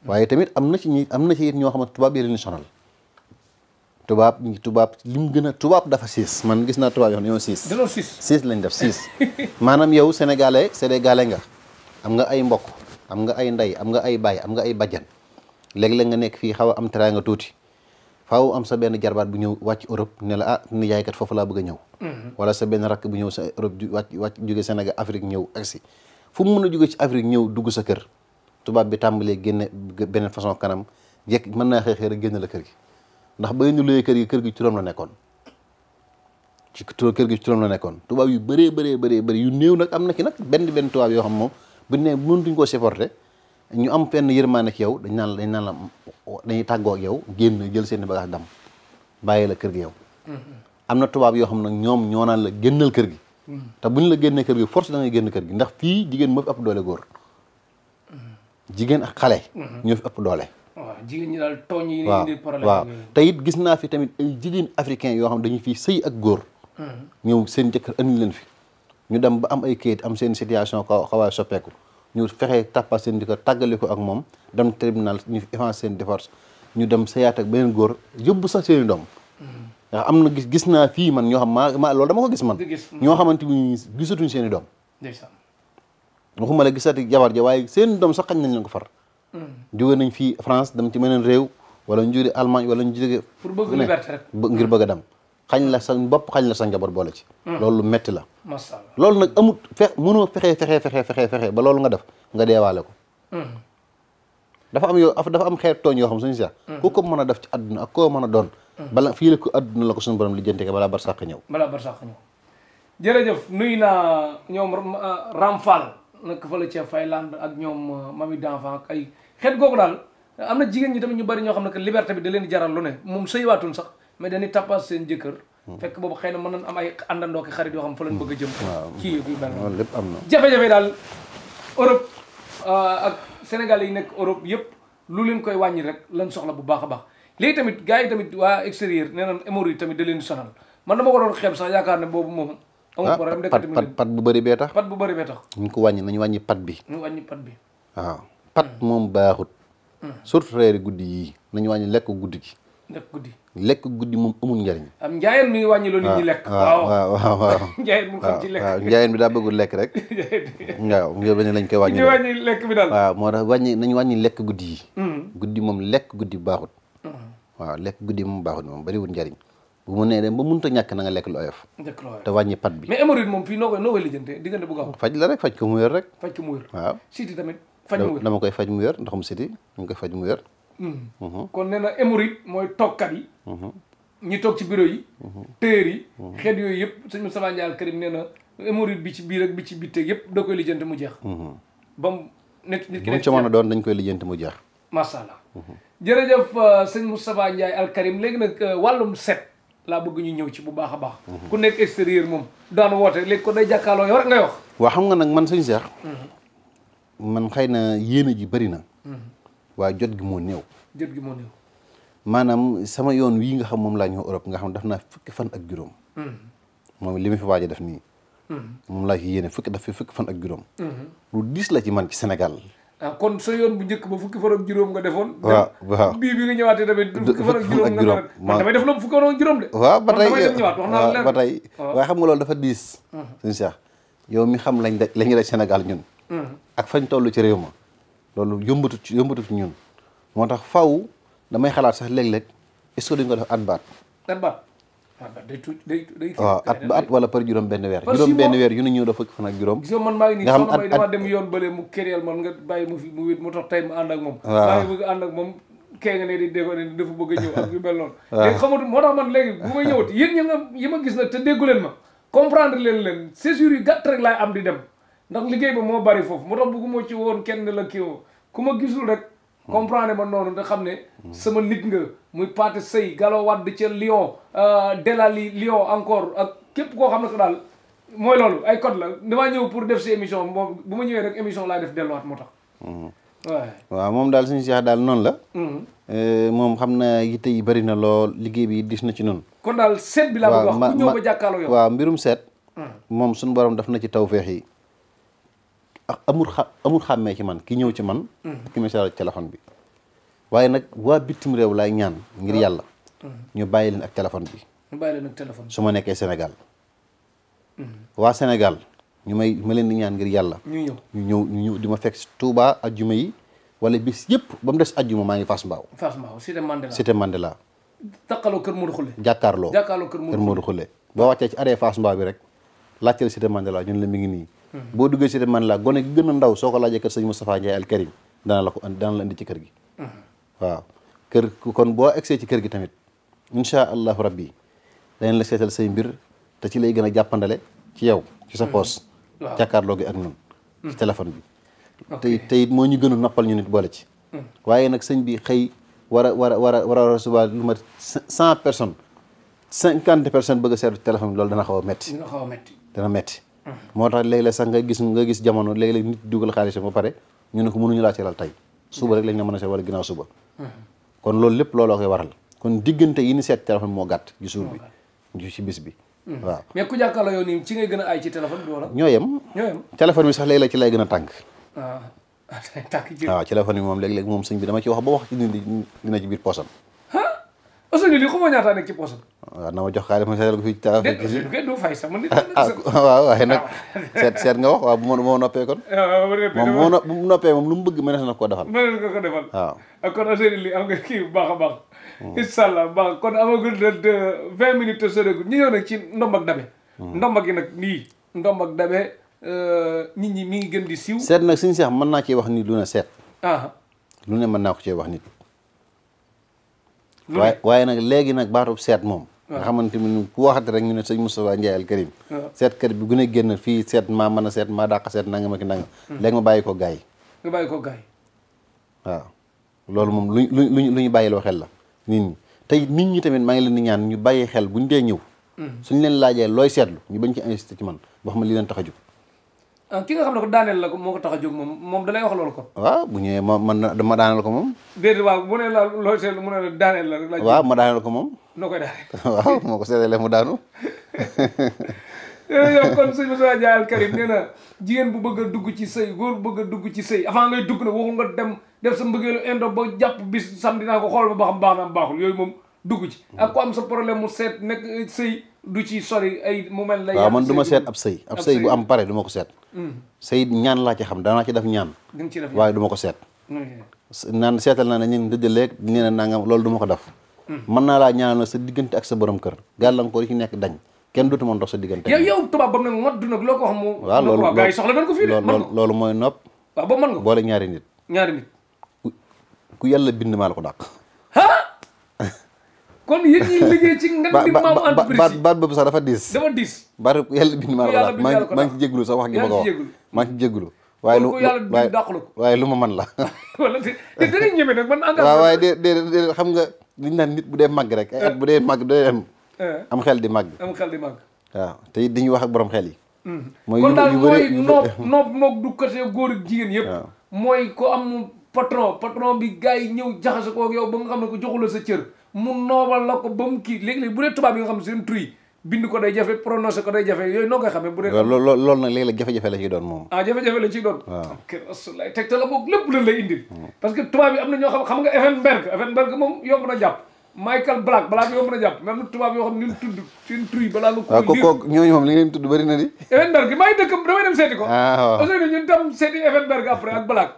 waaye tamit am na ci it ñoo xamante tubaab yi leen sonal tubaab li mu gën a tubaab dafa siis man gis naa tubaab yoo xam ne ñoo siis lañ def siis maanaam yow sénégalais nga am nga ay mbokk am nga ay ndey am nga ay baay am nga ay bajjan léeg-léeg nga nekk fii xaw a am teraanga tuuti faaw am sa benn jarbaat bu ñëw wàcc Europe ne la nijaaykat foofu laa bëgg a ñëw wala sa benn rakk bu ñëw sa Europe wàcc jóge Sénégal Afrique ñëw agsi fu mu mën a jóge ci Afrique ñëw dugg sa kër tubaab bi tàmbalee génne beneen façon kanam jekk mën naa xeexee rek génne la kër gi ndax ba ñu luyee kër gi turam la nekkoon turam la nekkoon tubaab yu bëree yu néew nag am na ki nag benn tubaab yoo xam moom bu ne mëntuñ koo supporter ñu am fenn yërmaane ak yow dañ naan la dañuy tàggoo ak yow génn jël seen bagage dam bàyyi la kër gi yow am na tubaab yoo xam nag ñoom ñoo naan la génnal kër gi te buñ la génnee kër gi force da ngay génn kër gi ndax fii jigéen moo fi ëpp doole góor jigéen ak xale ñoo fi ëpp doole waaw jigéen ñi daal tooñ yi indi problème waaw te it gis naa fi tamit ay jigéen africain yoo xam dañuy fii sëy ak góor ñëw seen jëkkër andi leen fi ñu dem ba am ay kayit am seen situation xawaay soppeeku ñu fexe tappa seen jëkkër tàggali ko ak moom dem tribunal ñu effacer seen divorce ñu dem sëyaat ak beneen góor yóbbu sax seeni doom ndax am na gis naa fii man ñoo xam maa loolu dama ko gis man ñoo xamante ni gisatuñ seen i doom waxuma la gisati jabar ja waaye seen doom sax xañ nañ leen ko far jóge nañ fii France dem ci meneen réew wala ñu jóge Allemagne wala ñu jóge pour bëgg liberté rek ngir bëgg a dem xañ la sa bopp xañ la sa njaboot boole ci loolu lu metti la masha Allah loolu nag amut mënoo fexe ba loolu nga def nga deewaale ko dafa am xeet tooñ yoo xam suñu sax ku ko mën a def ci àdduna ak koo mën a doon bala fii la ko àdduna la ko suñu borom lijjanti ko balaa barsàq ñëw jërëjëf nuyu naa ñoom Ramfal nag fa la ca Finlande ak ñoom mami d'enfant ak ay xeet googu daal am na jigéen ñi tamit ñu bari ñoo xam ne que liberté bi da leen di jaral lu ne moom sëywaatuñ sax mais dañuy tappas seen jëkkër fekk boobu xëy na mën nañ am ay àndandoo ki xarit yoo xam fa lañ bëgg a jëm kii yëg yu mel loolu lépp am na jafe-jafe daal Europe ak Sénégal yi nekk Europe yëpp lu leen koy wàññi rek lañ soxla bu baax a baax léegi tamit gars yi tamit waa extérieur nee nañ hémorroïde tamit da leen di sonal man dama ko doon xeeb sax yaakaar ne boobu moom amul problème pat bu bëri bee tax pat bu bëri bee tax ñu ko wàññi nañu wàññi pat bi waaw pat moom baaxut surtout reeri guddi yii nañu wàññi lekk guddi gi lekk guddi moom amul njariñ am njaayeen mi ngi wàññi loolu nit ñi lekk waaw njaayeen mu xam ci lekk waaw njaayeen bi daa bëggul lekk rek waaw ngir bañ lañ koy wàññi lekk bi daal waaw moo tax nañu wàññi lekk guddi yi guddi moom lekk guddi baaxut waaw lekk guddi moom baaxut moom bariwul njariñ bu mu nee dem ba mënut a ñàkk na nga lekk lu oyof te wàññi pat bi mais hémorroïde moom fii noo koy lijjante diggante bu gaaw faj la rek faj ko mu wér rek waaw siti tamit faj mu wér dama koy faj mu wér ndoxum siti dama koy faj mu wér kon nee na hémorroïde mooy toogkat yi ñi toog ci bureau yi téer yi xeet yooyu yëpp sëñ Moustapha Ndiaye Al Karim nee na hémorroïde bi ci biir ak bi ci bitteeg yëpp da koy lijjante mu jeex ba mu nit ki nekk ci mën a doon dañ koy lijjante mu jeex masha Allah jërëjëf sëñ Moustapha Ndiaye Al Karim léegi nag wàllum set laa bëgg ñu ñëw ci bu baax a baax ku nekk extérieur moom daan woote léegi ko day jàkkaarloo yow rek ngay wax waaw xam nga nag man sëñ Cheikh man xëy na yéene ji bëri na waaye jot gi moo néew maanaam sama yoon wii nga xam moom laa ñëw Europe nga xam def naa fukki fan ak juróom moom li ma fi waaj a def nii moom laa ci yéene fukki fan ak juróom lu diis la ci man ci Sénégal kon sa yoon bu njëkk ba fukki fan ak juróom nga defoon waaw bii bi nga ñëwaatee tamit fukki fan ak juróom nga man damay def loolu fukki fan ak juróom de waaw ba tey ñëwaat wax naa la ba tey waaye xam nga loolu dafa diis suñu Cheikh yow mi xam lañu daj Sénégal ñun ak fañ toll ci réew ma loolu yombatut ci ñun moo tax faw damay xalaat sax léeg-léeg est-ce que duñ ko def at baat waaw at wala par juróom benn weer yu ne ñëw da fukki fan ak juróom gis nga man maa ngi nii soxna may dama dem yoon bële mu kéréel man nga bàyyi mu fi mu wét mu tax tey mu ànd ak moom maa ngi bëgg ànd ak moom kee nga ne di déggoo ne dafa bëgg a ñëw ak yu mel noonu léegi xamatu moo tax man léegi bu may ñëwati yéen ñi nga yi ma gis nag te déggu leen ma comprendre leen séjour yi gàtt rek laay am di dem ndax liggéey ba moo bari foofu moo tax bëgguma ci woon kenn la kii woo ku ma gisul rek comprendre ma noonu nga xam ne sama nit nga muy Pathé Seye Gallo Wade ca Lyon Delali Lyon encore ak képp koo xam ne ko daal mooy loolu ay code la damaa ñëw pour def si émission moom bu ma ñëwee rek émission laay def delluwaat moo tax waaw moom daal suñu Cheikh daal noonu la moom xam na yitte yi bëri na lool liggéey bi dis na ci noonu kon daal seet bi laa bëgg wax ku ñëw ba jàkkaarloo yow waaw mbirum seet moom suñu borom daf na ci tawfeex yi amul xàmmee ci man ki ñëw ci man ki ma seetal téléphone bi waaye nag waa bitim réew laay ñaan ngir yàlla ñu bàyyi leen ak téléphone bi su ma nekkee Sénégal waa Sénégal ma leen di ñaan ngir yàlla ñu ñëw di ma fekk Touba ajjuma yi wala bis yëpp ba mu des ajjuma maa ngi Fass Mbao Cité Mandela taqaloo kër Modou Khoule jàkkaarloo kër Modou Khoule boo wàccee ci arrêt Fass Mbao bi rek laajteel Cité Mandela ñun la mi ngi nii boo duggee Cité Mandela gone gi gën a ndaw soo ko laajee kër sëñ Moustapha Ndiaye Al Karim dana la indi ci kër gi waaw kon boo egsee ci kër gi tamit insha allahu rabbi dañ la seetal say mbir te ci lay gën a jàppandale ci yow ci sa poos jàkkaarloo gi ak ñun ci téléphone bi te it moo ñu gën a noppal ñu nit boole ci waaye nag sëñ bi xëy war a suba lu mat 100 personnes 50 personnes bëgg a seetu téléphone bi loolu dana xaw a metti dana metti moo tax léeg-léeg sax nga gis jamono léeg-léeg nit dugal xaalis ba pare ñu ne ko mënuñu laa seetal tey suba rek lañ la mën a seet wala ginnaaw suba kon loolu lépp looloo koy waral kon diggante yi ni seet téléphone moo gàtt ci suur bi ci bis bi waaw mais ku jàkkaarloo yow nii ci ngay gën a ay ci téléphone bi wala ñoo yem téléphone bi sax léeg-léeg ci lay gën a tànk waaw téléphone bi moom léeg-léeg moom sëñ bi dama ci wax ba wax ci dina ci biir poosam Ousseynou lii xamoo ñaata nekk ci poosam waaw na ma jox xaalis ma seetal ko fii ci téléphone du fay sax man nit waaw waaye nag seet nga wax waaw bu ma noppee kon moom bu mu noppee moom lu mu bëgg mënees na ko defal waaw kon Ousseynou lii am nga kii bu baax a baax inshallah baax kon amagul de 20 minutes te soriwul ñu ñëw nag ci ndomb ak dabe ndomb gi nag nii ndomb ak dabe nit ñi mi ngi gën di siiw seet nag suñu seex mën naa cee wax nit lu ne seet lu ne mën naa ko cee wax nit waaye nag léegi nag baatub seet moom nga xamante ni ku waxati rek ñu ne sëñ Moustapha Ndiaye Al Karim seetkat bi gën a génn fii seet maa mën a seet maa dàq seet nanga ma ki nanga léegi ma bàyyi ko gaay nga bàyyi ko gaay waaw loolu moom lu ñu bàyyiloo xel la nit ñi tey nit ñi tamit maa ngi leen di ñaan ñu bàyyi xel buñ dee ñëw suñ leen laajee looy seetlu ñu bañ ci insisté ci man boo xam ne li leen tax a jóg ki nga xam ne ko daaneel la ko moo ko tax a jóg moom da lay wax loolu kon waaw bu ñëwee ma daaneel ko moom déedéet waaw bu ne la looy seetlu mu ne la daaneel la rek la waaw ma daaneel ko moom noo koy daaneel waaw moo ko seetalee mu daanu yow kon sëñ Moustapha Ndiaye Al Karim nee na jigéen bu bëgg a dugg ci sëy góor bu bëgg a dugg ci sëy avant ngay dugg nag waxul nga dem def sa mbëggeelu indo ba jàpp bis samedi naa ko xool ba xam baax na baaxul yooyu moom dugg ci ak ko am sa problème mu seet nekk sëy du ci sori ay mu mel la waaw man du ma seet ab sëy bu am pare du ma ko seet sëy ñaan laa ci xam danaa ci def ñaan waaye du ma ko seet naan seetal naa ne ñun dëjaleeg nee na nangam loolu du ma ko def mën naa laa ñaanal sa diggante ak sa borom kër gàllankoor yi ci nekk dañ kenn dootu mën dox sa diggante yow tubaab bam nag modd nag loo ko wax mu waaw loolu gars yi soxla nañ ko fii de loolu mooy nopp waaw ba mën nga boole ñaari nit ku yàlla bind maa la ko dàq kon yéen ñi liggéey ci nga di maamu entreprise baat boobu sax dafa diis baat ku yàlla bind maa la ko dàq maa ngi ci jégalu sax wax gi ma ko wax maa ngi ci jégalu waaye lu ma mën la wala te danañ ñeme nag man engagement waaw waaye déedéet xam nga liñ naan nit bu dee màgg rek ay at bu dee màgg dee am xel di màgg waaw te it dañuy wax ak borom xel yi mooy kon daal mooy noog du côté góor ak jigéen yëpp mooy ko am patron bi gars yi ñëw jaxase ko ak yow ba nga xam ne ko joxu la sa cër mu noobal la ko ba mu kii léegi-léegi bu dee tubaab yi nga xam ne seen tur yi bind ko day jafe prononcé ko day jafe yooyu noo koy xamee bu dee loolu nag léegi-léeg jafe-jafe la ciy doon moom jafe-jafe la ciy doon kër asulaay teg ta la boog lépp lan lay indil parce que tubaab yi am na ñoo xam nga Effenberg moom yomb na jàpp Michael Black yomb na jàpp même tubaab yoo xam ne ñu tudd seen tur yi balaa nga ko kooku ñooñu moom li ngeen tudd bëri na di Effenberg maa ngi dëkk damay dem seeti ko aussi ñun tam seeti Effenberg après ak Black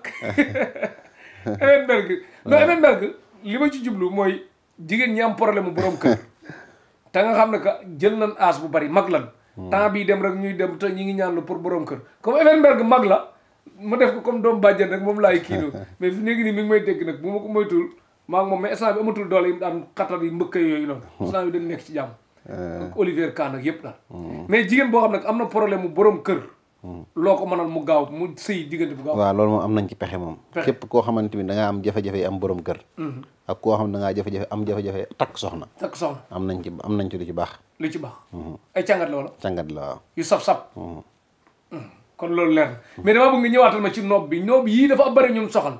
Effenberg li ma ci jublu mooy jigéen ñi am problème mu borom kër te nga xam ne que jël nañ aas bu bari mag lan temps bii dem rek ñuy dem te ñi ngi ñaan pour borom kër comme Effenberg mag la ma def ko comme doomu bàjjen rek moom laay kiino mais fi léegi nii mi ngi may dégg nag bu ma ko moytuwul maa ngi moom mais instant bi amatul doole yi daan xatal yi mbëkk yooyu noonu instant bi dañ nekk ci jàmm ak Olivier Kahn ak yëpp daal mais jigéen boo xam ne am na problème mu borom kër loo ko mënal mu gaaw mu sëy diggante bu gaaw waaw loolu moom am nañ ci pexe moom képp koo xamante ni da ngaa am jafe-jafe am borom kër ak koo xam ne da ngaa jafe-jafe takk soxna am nañ ci lu ci baax ay càngat la wala càngat la waaw yu saf-saf kon loolu leer na mais damaa bëgg nga ñëwaatal ma ci noob bi noob yii dafa bëri ñun soxal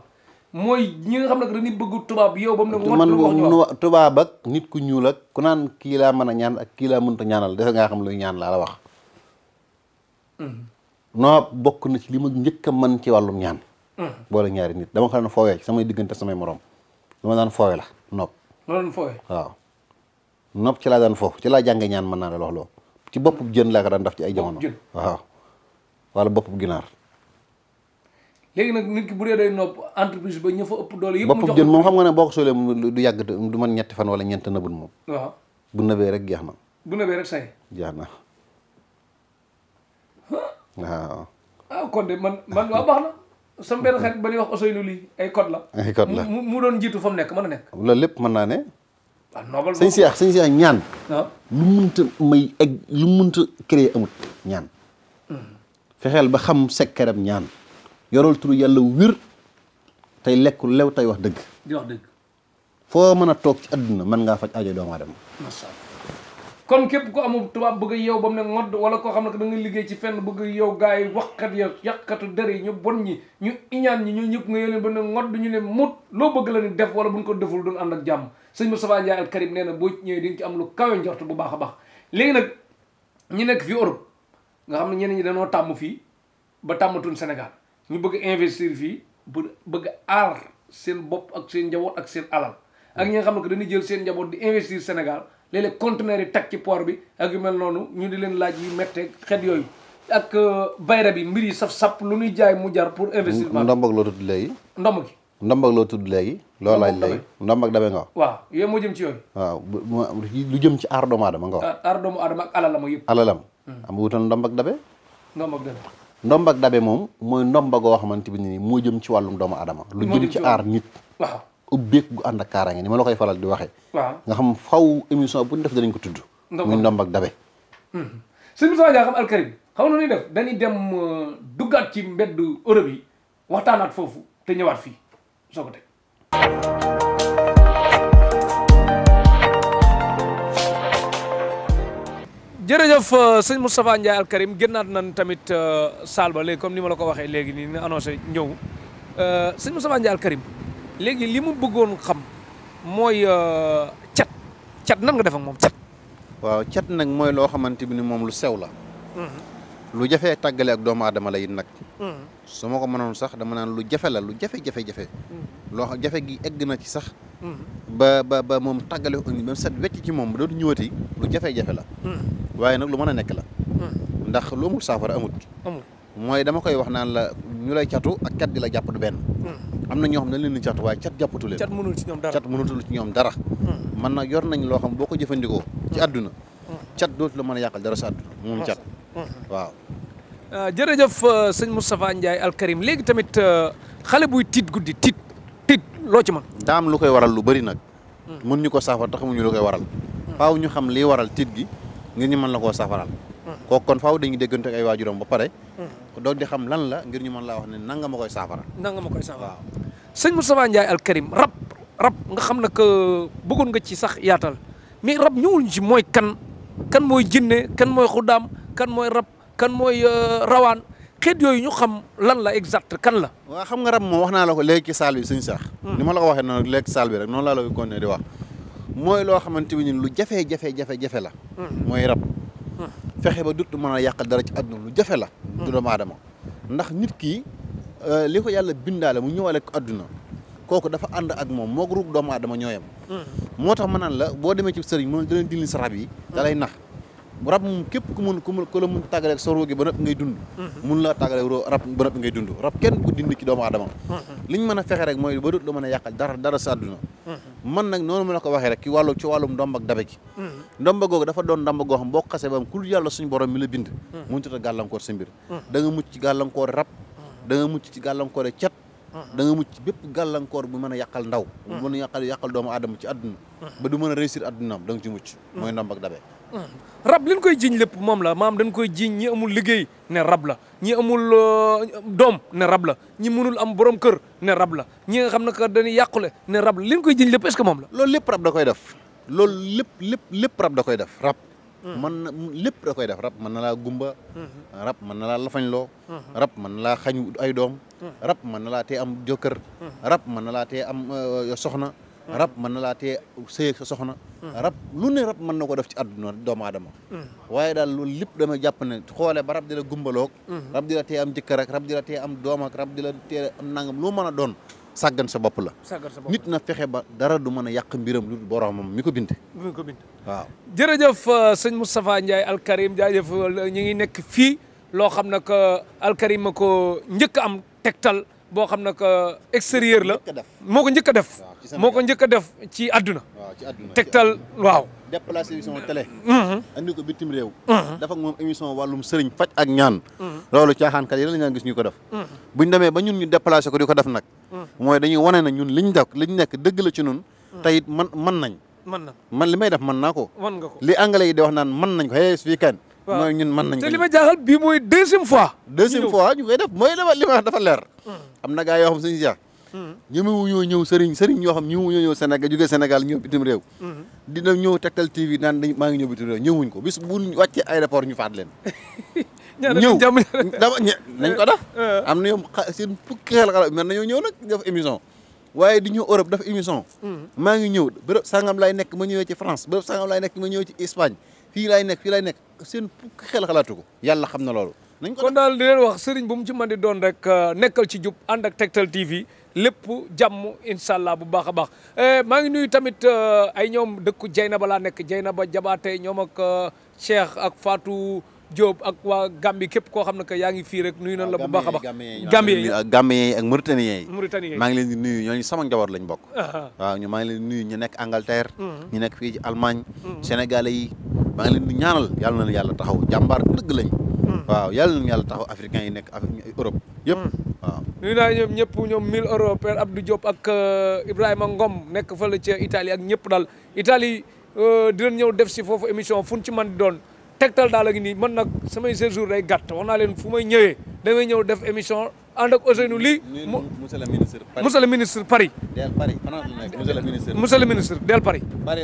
mooy ñi nga xam ne dañuy bëgg tubaab yow ba mu ne man moom tubaab ak nit ku ñuul ak ku naan kii laa mën a ñaan ak kii laa mënta ñaanal defe ngaa xam luy ñaan laa la wax noob bokk na ci li ma njëkk a mën ci wàllum ñaan boole ñaari nit dama xam ne foowee ci samay diggante samay morom dama daan foowe la noob waaw noob ci laa daan foofu ci laa jànge ñaan mën naa la wax loo ci bopp jën laa ko daan def ci ay jamono waaw wala bopp ginaar léegi nag nit ki bu dee day nopp entreprise ba ña fa ëpp doole yëpp bopp jën moom xam nga ne boo ko soolee du yàgg du mën ñetti fan wala ñeent nëbul moom waaw bu nëbee rek jeex na bu nëbee rek say jeex na waaw kon de man waaw baax na sama benn xarit ba ñuy wax Ousseynou lii ay code la mu doon jiitu fa mu nekk mën a nekk loolu lépp mën naa ne waaw noobal sëñ Seex ñaan lu munta may egg lu munta créer amut ñaan fexeel ba xam sekkeram ñaan yoral turu yàlla wér tey lekk lew tey wax dëgg di wax dëgg foo mën a toog ci àdduna mën ngaa faj aajo doomu aadama masha Allah kon képp ko amul tubaab bëgg a yow ba mu ne ngodd wala koo xam ne da nga liggéey ci fenn bëgg yow gars yi waxkat ya yàqatu der yi ñu bon ñi ñu iñaan ñi ñu ñëpp nga yow leen ba ne ngodd ñu ne mut loo bëgg la ni def wala buñ ko deful doon ànd ak jàmm sëñ Moustapha Ndiaye Al Karim nee na boo ñëwee di nga ci am lu kawe njort bu baax a baax léegi nag ñi nekk fii Europe nga xam ne ñeneen ñi dañoo tàmm fii ba tàmmatuñ Sénégal ñu bëgg investir fii bëgg aar seen bopp ak seen njaboot ak seen alal ak ñi nga xam ne que dañuy jël seen njaboot di investir Sénégal léeg-léeg conteneurs yi tag ci port bi ak yu mel noonu ñu di leen laaj yu méttee xeet yooyu ak bayra bi mbir yi sap lu ñuy jaay mu jar pour investissement ndomb ak loo tudd léegi ndomb ak loo tudd léegi loo laaj léegi ndomb ak dabe nga wax waaw yooyu moo jëm ci yooyu waaw lu jëm ci aar doomu aadama nga wax aar doomu aadama ak alalam yëpp alalam am wutal ndomb ak dabe ndomb ak dabe moom mooy ndomba goo xamante bi nii moo jëm ci wàllum doomu aadama lu jëm ci aar nit waaw ubbeek gu ànd ak kaaraange ni ma la koy faral di waxee waaw nga xam faw émission bu ñu def danañ ko tudd muy ndomb ak dabe sëñ Moustapha Ndiaye Al Karim xam na ñuy def dañuy dem duggaat ci mbedd Europe yi waxtaanaat foofu te ñëwaat fii soo ko teg jërëjëf sëñ Moustapha Ndiaye Al Karim génnaat nañ tamit saal ba léegi comme ni ma la ko waxee léegi nii nga annoncé ñëw sëñ Moustapha Ndiaye Al Karim léegi li mu bëggoon xam mooy cat nan nga def ak moom cat waaw cat nag mooy loo xamante bi ni moom lu sew la lu jafee tàggale ak doomu aadama la it nag su ma ko mënoon sax dama naan lu jafe la lu jafe-jafe loo xam jafe gi egg na ci sax ba moom tàggale ko ba set wecc ci moom dootu ñëwati lu jafe-jafe la waaye nag lu mën a nekk la ndax lu amul saafara amut mooy dama koy wax naan la ñu lay catu ak cat di la jàpp du benn am na ñoo xam ne leen di catu waaye cat jàppatu leen cat mënul ci ñoom dara cat mënutul ci ñoom dara man nag yor nañ loo xam boo ko jëfandikoo ci àdduna cat dootu la mën a yàqal dara sa àdduna moom cat waaw jërëjëf sëñ Moustapha Ndiaye Al Karim léegi tamit xale buy tiit guddi tiit loo ci mën daa am lu koy waral lu bëri nag mën ñu ko saafara tax xamuñu lu koy waral faaw ñu xam liy waral tiit gi ngir ñu mën la koo saafaral kooku kon faaw dañuy déggante ak ay waajuram ba pare doog di xam lan la ngir ñu mën laa wax ne nanga ma koy saafara waaw sëñ Moustapha Ndiaye Al Karim rab nga xam ne que bëggoon nga ci sax yaatal mais rab ñëwul ñu ci mooy kan mooy jinne kan mooy xudaam kan mooy rab kan mooy rawaan xeet yooyu ñu xam lan la exact kan la. waaw xam nga rab moom wax naa la ko léegi ci saal bi suñu sax. ni ma la ko waxee noonu léegi ci saal bi rek noonu laa la koy continuer di wax mooy loo xamante ni lu jafe-jafe la. mooy rab. fexe ba dut mën a yàqal dara ci àdduna lu jafe la. du doomu aadama ndax nit ki li ko yàlla bindaale mu ñëwale ko àdduna kooku dafa ànd ak moom moo ruug doomu aadama ñooyam. moo tax ma naan la boo demee ci sëriñ moom dina dindi sa rab yi. da lay nax rab moom képp ku la mun tàggaleeg sa roogi ba nëpp ngay dund. mun la tàggaleeg rab ba nëpp ngay dund rab kenn ku dindi ci doomu aadama. liñ mën a fexe rek mooy ba dut la mën a yàqal dara sa àdduna. man nag noonu ma la ko waxee rek ci wàllum ndomb ak dabe gi. ndomba googu dafa doon ndomba goo xam boo ko xasee ba am ku yàlla suñu borom mi la bind. mënut a gàllankoor sa mbir. da nga mucc ci gàllankoor rab da nga mucc ci gàllankoor cet. da nga mucc bépp gàllankoor bu mën a yàqal ndaw. bu mën a yàqal doomu aadama ci àdduna. ba du mën a réussir àddunaam da nga ci mucc. mooy ndomb ak dabe. rab li ñu koy jiñ lépp moom la maam dañ koy jiñ ñi amul liggéey ne rab la ñi amul doom ne rab la ñi mënul am borom kër ne rab la ñi nga xam ne que dañuy yàqule ne rab la li ñu koy jiñ lépp est-ce que moom la. loolu lépp rab da koy def loolu lépp rab da koy def rab. mën na lépp da koy def rab mën na laa gumba. rab mën na laa lafañloo. rab mën na laa xañ ay doom. rab mën na laa tee am jëkkër. rab mën na laa tee am soxna. rab mën na laa tee sëy sa soxna. rab lu ne rab mën na ko def ci àdduna doomu aadama. waaye daal loolu lépp dama jàpp ne xoolee ba rab di la gumbaloog. rab di la tee am jëkkër ak rab di la tee am doom ak rab di la tee am nangam lu mën a doon sàggan sa bopp la. nit na fexe ba dara du mën a yàq mbiram lu boromam mi ko bind. waaw. jërëjëf sëñ Moustapha Ndiaye Al Karim jaajëf ñu ngi nekk fii loo xam ne que Al Karim ma ko njëkk am tegtal boo xam ne que extérieur la moo ko njëkk a def moo ko njëkk a def ci àdduna tegtal waaw déplacé émission télé andi ko bitim réew dafa ak moom émission wàllum sëriñ faj ak ñaan loolu caaxaankat yi la ñaan gis ñu ko def buñ demee ba ñun ñu déplacé ko di ko def nag mooy dañuy wane na ñun liñ nekk dëgg la ci ñun te it man li may def mën naa ko li anglais yi di wax naan mën nañ ko hey fii kan mooy ñun mën nañ ko te li ma jaaxal bii mooy deuxième fois ñu koy def mooy li ma wax dafa leer am na gaa yoo xam suñu jeex ñëmewu ñoo ñëw sëriñ yoo xam ñëmewu ñoo ñëw Sénégal jógee Sénégal ñëw bitim réew dina ñëw Tektal TV naan maa ngi ñëw bitim réew ñëwuñ ko bis bu wàccee aéroport ñu faat leen ñëw nañ ko def am na ñoom seen fukki xel xalaat mais nañoo ñëw nag def émission waaye di ñëw Europe def émission maa ngi ñëw bërëb sangam laay nekk ma ñëwee ci France bërëb sangam laay nekk ma ñëwee ci Espagne fii laay nekk seen fukki xel xalaatu ko yàlla xam na loolu nañ ko kon daal di leen wax sëriñ bu mu ci mën di doon rek nekkal ci jub ànd ak Tektal TV lépp jàmm incha allah bu baax a baax maa ngi nuyu tamit ay ñoom dëkku Jeynaba laa nekk Jeynaba Jabaate ñoom ak Cheikh ak Fatou Diop ak waa Gambie képp koo xam ne que yaa ngi fii rek nuyu nañ la bu baax a baax Gambien ak Mauritaniens yi maa ngi leen di nuyu ñooñu sama njaboot lañ bokk waaw maa ngi leen di nuyu ñu nekk Angleterre ñu nekk fii ci Allemagne Sénégalais yi maa ngi leen di ñaanal yàlla na yàlla taxaw jàmbaar dëgg lañ waaw yàlla na yàlla taxaw africains yi nekk Europe yëpp waaw nuyu naa ñoom ñëpp ñoom 1000 euros Père Abdou Diop ak Ibrahima Ngom nekk fële ca Italie ak ñëpp daal Italie dinañ ñëw def si foofu émission fu ñu ci mën di doon Tektal daal a ngi nii man nag samay séjour day gàtt wax naa leen fu may ñëwee damay ñëw def émission ànd ak Ousseynou lii monsieur le ministre Paris del Paris France la nekk monsieur le ministre del Paris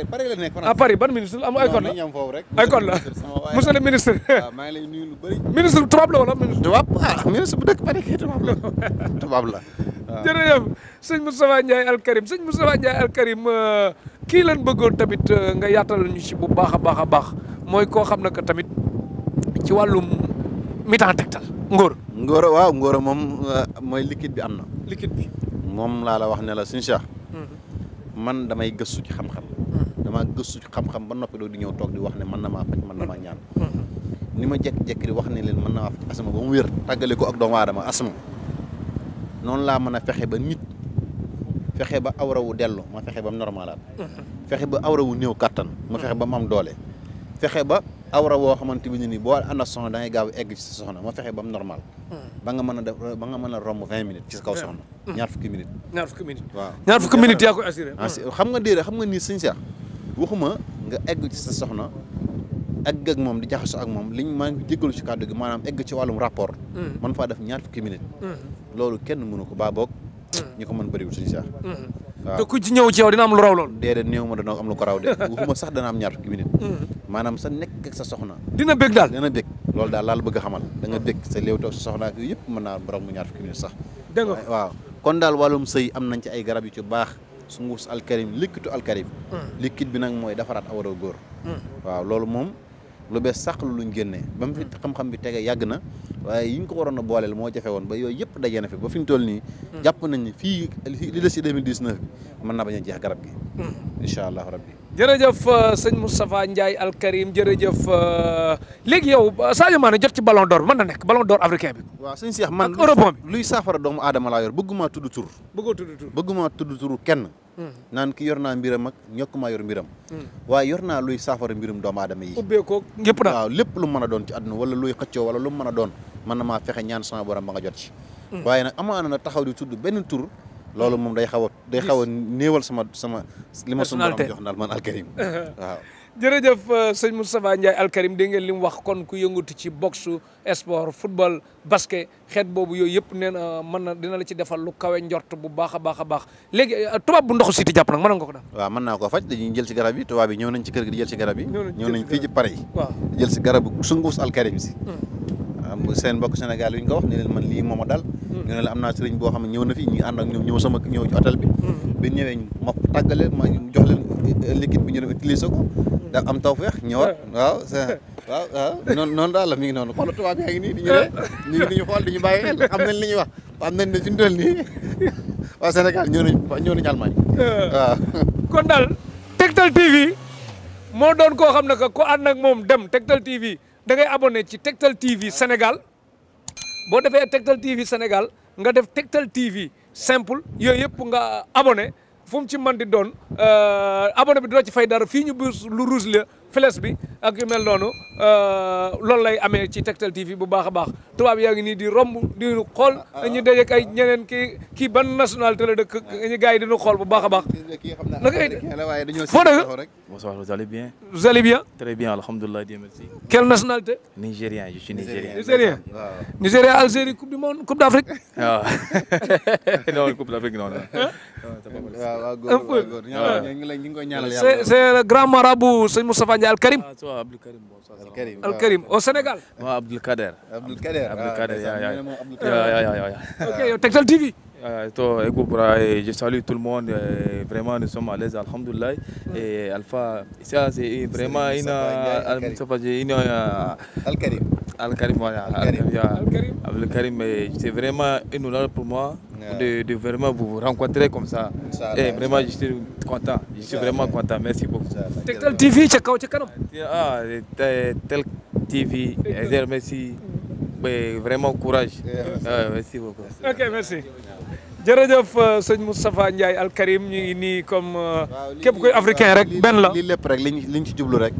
Paris la nekk France Paris ban ministre am ay code la ay code la monsieur le ministre maa ngi lay nuyu lu bëri ministre tubaab la wala ministre ministre bu dëkk Paris kay tubaab la jërëjëf sëñ Moustapha Ndiaye Al Karim sëñ Moustapha Ndiaye Al Karim kii lan bëggoon tamit nga yaatal ñu ci bu baax a baax mooy koo xam ne que tamit ci wàllum mi-temps Tektal ngóor waaw ngóor moom mooy liquide bi am na liquide bi moom laa la wax ne la suñu Cheikh man damay gëstu ci xam-xam dama gëstu ci xam-xam ba noppi doo di ñëw toog di wax ne mën na maa faj mën na maa ñaan ni ma jekk-jekk di wax ne leen mën na maa faj asma ba mu wér tàggale ko ak doomu aadama asma noonu laa mën a fexe ba nit fexe ba awra wu dellu ma fexe ba mu normalaat fexe ba awra wu néew kattan ma fexe ba mu am doole fexe ba awra woo xamante bi nii boo ànd ak soxna da ngay gaaw egg ci sa soxna ma fexe ba mu normal ba nga mën a def ba nga mën a romb 20 minutes ci sa kaw soxna ñaar fukki minutes waaw ñaar fukki minutes yaa koy assuré xam nga déedéet xam nga nii suñu seex waxuma nga egg ci sa soxna egg ak moom di jaxasoo ak moom liñ maa ngi jéggalu ci kàddu gi maanaam egg ci wàllum rapport man faa def ñaar fukki minutes loolu kenn mënu ko baa boog ñu ko mën bëriwul suñu seex te ku ci ñëw ci yow dina am lu raw loolu déedéet néew ma dana am lu ko raw de waxuma sax dana am ñaar fukki minutes maanaam sa nekk ak sa soxna dina bég daal dina bég loolu daal laal bëgg a xamal da nga dëkk sa léew toog sa soxna ak yëpp mën naa borom mu ñaar fukki minutes sax dégg nga waaw kon daal wàllum sëy am nañ ci ay garab yu ci baax sunguf alkarim likkitu alkarim liquide bi nag mooy defaraat awara góor waaw loolu moom lu bees sax lu luñ génnee ba mu fi xam-xam bi tege yàgg na waaye yi ñu ko waroon a booleel moo jafe woon ba yooyu yëpp daje na fi ba fi ñu toll nii jàpp nañ ni fii li des ci 2019 bi mën naa bañ a jeex garab gi incha allah rabbi jërëjëf sëñ Moustapha Ndiaye Al Karim jërëjëf léegi yow Sadio Mané jot ci ballon d'or bi mën na nekk ballon d'or africain bi waaw sëñ Cheikh man ak européen bi luy saafara doomu aadama laa yor bëgguma tudd tur bëggoo tudd tur bëgguma tudd turu kenn naan ki yor naa mbiram ak ñokkumaa yor mbiram waaye yor naa luy saafara mbirum doomu aadama yi ubbee ko yëpp daal waaw lépp lu mën a doon ci àdduna wala luy xëccoo wala lu mu mën a doon mën na maa fexe ñaan sama borom ba nga jot ci waaye nag amaana na taxaw di tudd benn tur loolu moom day xaw a néewal sama li ma suñu borom jox daal man Al Karim waaw jërëjëf sëñ Moustapha Ndiaye Al Karim dégg ngeen li mu wax kon ku yëngatu ci boxe sport football basket xeet boobu yooyu yëpp nee na mën na dina la ci defal lu kawe njort bu baax a baax a baax léegi tubaab bu ndoxu siti jàpp nag mën nga ko def waaw mën naa koo faj dañuy jël ci garab yi tubaab yi ñëw nañ ci kër gi di jël ci garab yi ñëw nañ fii ci pare yi waaw di jël ci garabu sunguus Al Karim si seen mbokk Sénégal yi ñu ko wax ne leen man lii mooma dal ñu ne la am naa sëriñ boo xam ne ñëw na fi ñu ànd ak ñoom ñëw ci hôtel bi bi ñëwee ma tàggale ma jox leen liquide bi ñu dem utiliser ko da am tawfeex ñëwaat waaw noonu daal la mi ngi noonu xoolal tubaab yaa ngi nii di ñu ree ñu ngi ñu xool di ñu bàyyi xel xam nañ li ñuy wax xam nañ ne fi ñu toll nii waa Sénégal ñëw nañ Allemagne waaw kon daal Tektal TV moo doon koo xam ne que ku ànd ak moom dem Tektal TV da ngay abonné ci Tektal TV Sénégal boo defee Tektal TV Sénégal nga def Tektal TV simple yooyu yëpp nga abonné fu mu ci mën di doon abonné bi doo ci fay dara fii ñu biir lu rouge la flèche bi ak yu mel noonu loolu lay amee ci Tektal TV bu baax a baax tubaab yaa ngi nii di romb di ñu xool ñu dajeek ay ñeneen kii ban nationalité la dëkk ñu gars yi diñu xool bu baax a baax foo dëgg bonsoir, vous allez bien? Vous allez bien? Très bien, alhamdoulilah, Dieu merci. Quelle nationalité? Nigérien, je suis nigérien. Nigérien. Nigéria, Algérie, Coupe du Monde, Coupe d'Afrique. Ah. Non, Coupe d'Afrique, non. C'est le grand marabout, c'est Moustapha Ndiaye Al Karim. Ah, toi, Abdul Karim. Al Karim, au Sénégal. Moi, Abdul Kader. Abdul Kader, Ok, Tektal TV. Je salue tout le monde. Vraiment, nous sommes à l'aise, alhamdoulilah. Et Alpha, ça c'est vraiment une. Al Karim. Al Karim, voilà. Al Karim, c'est vraiment une honneur pour moi de vraiment vous rencontrer comme ça. Et vraiment, je suis content. Je suis vraiment content. Merci beaucoup. Tektal TV, ca kaw ca kanam. Ah, Tektal TV, merci. Vraiment courage. Merci beaucoup. Ok, merci. jërëjëf sëñ Moustapha Ndiaye Al Karim ñu ngi nii comme képp koy africain rek benn la lii lépp rek liñ ci jublu rek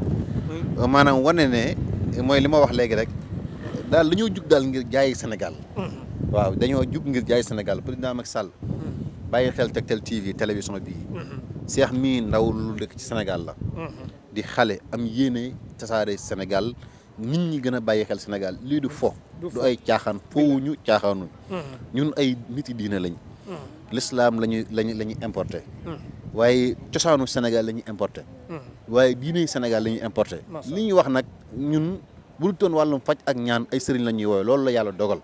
maanaam wane ne mooy li ma wax léegi rek daal dañoo jug daal ngir jaay Sénégal waaw dañoo jug ngir jaay Sénégal président Macky Sall bàyyi xel Tektal TV télévision bii Cheikh mii ndaw lu dëkk ci Sénégal la di xale am yéene tasaare Sénégal nit ñi gën a bàyyi xel Sénégal lii du fo du ay caaxaan fowuñu caaxaanuñ ñun ay nit yi diine lañ l'islam lañuy importé waaye cosaanu Sénégal la ñuy importé waaye diine Sénégal la ñuy importé li ñuy wax nag ñun bu dul toon wàllum faj ak ñaan ay sëriñ la ñuy woowe loolu la yàlla dogal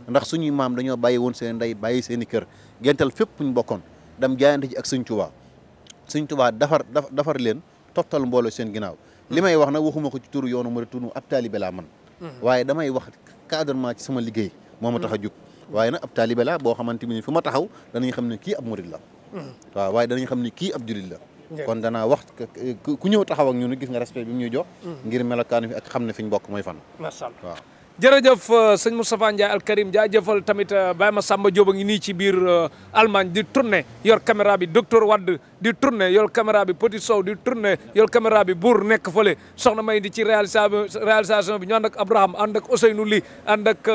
ndax suñuy maam dañoo bàyyi woon seen ndey bàyyi seen i kër gental fépp ñu bokkoon dem jaayante ci ak Sëñ Tuubaa defar leen toftal mbooloo seen ginnaaw li may wax nag waxuma ko ci turu yoonu ma turu ab taalibe laa man waaye damay wax cadrement ci sama liggéey moo ma tax a jóg waaye nag ab taalibe laa boo xamante ni fu ma taxaw danañ xam ne kii ab murid la waaw waaye danañ xam ne kii ab julit la kon danaa wax ku ñëw taxaw ak ñun gis nga respect bi mu ñuy jox ngir melokaan fi ak xam ne fi ñu bokk mooy fan waaw jërëjëf sëñ Moustapha Ndiaye Al Karim jaajëfal tamit Baye Massamba Diop a ngi nii ci biir Allemagne di tourné yor caméra bi docteur Wade di tourné yor caméra bi Petit Sow di tourné yor caméra bi Bour nekk fële soxna May di ci réalisation bi ñu ànd ak Abraham ànd ak Ousseynou Ly ànd ak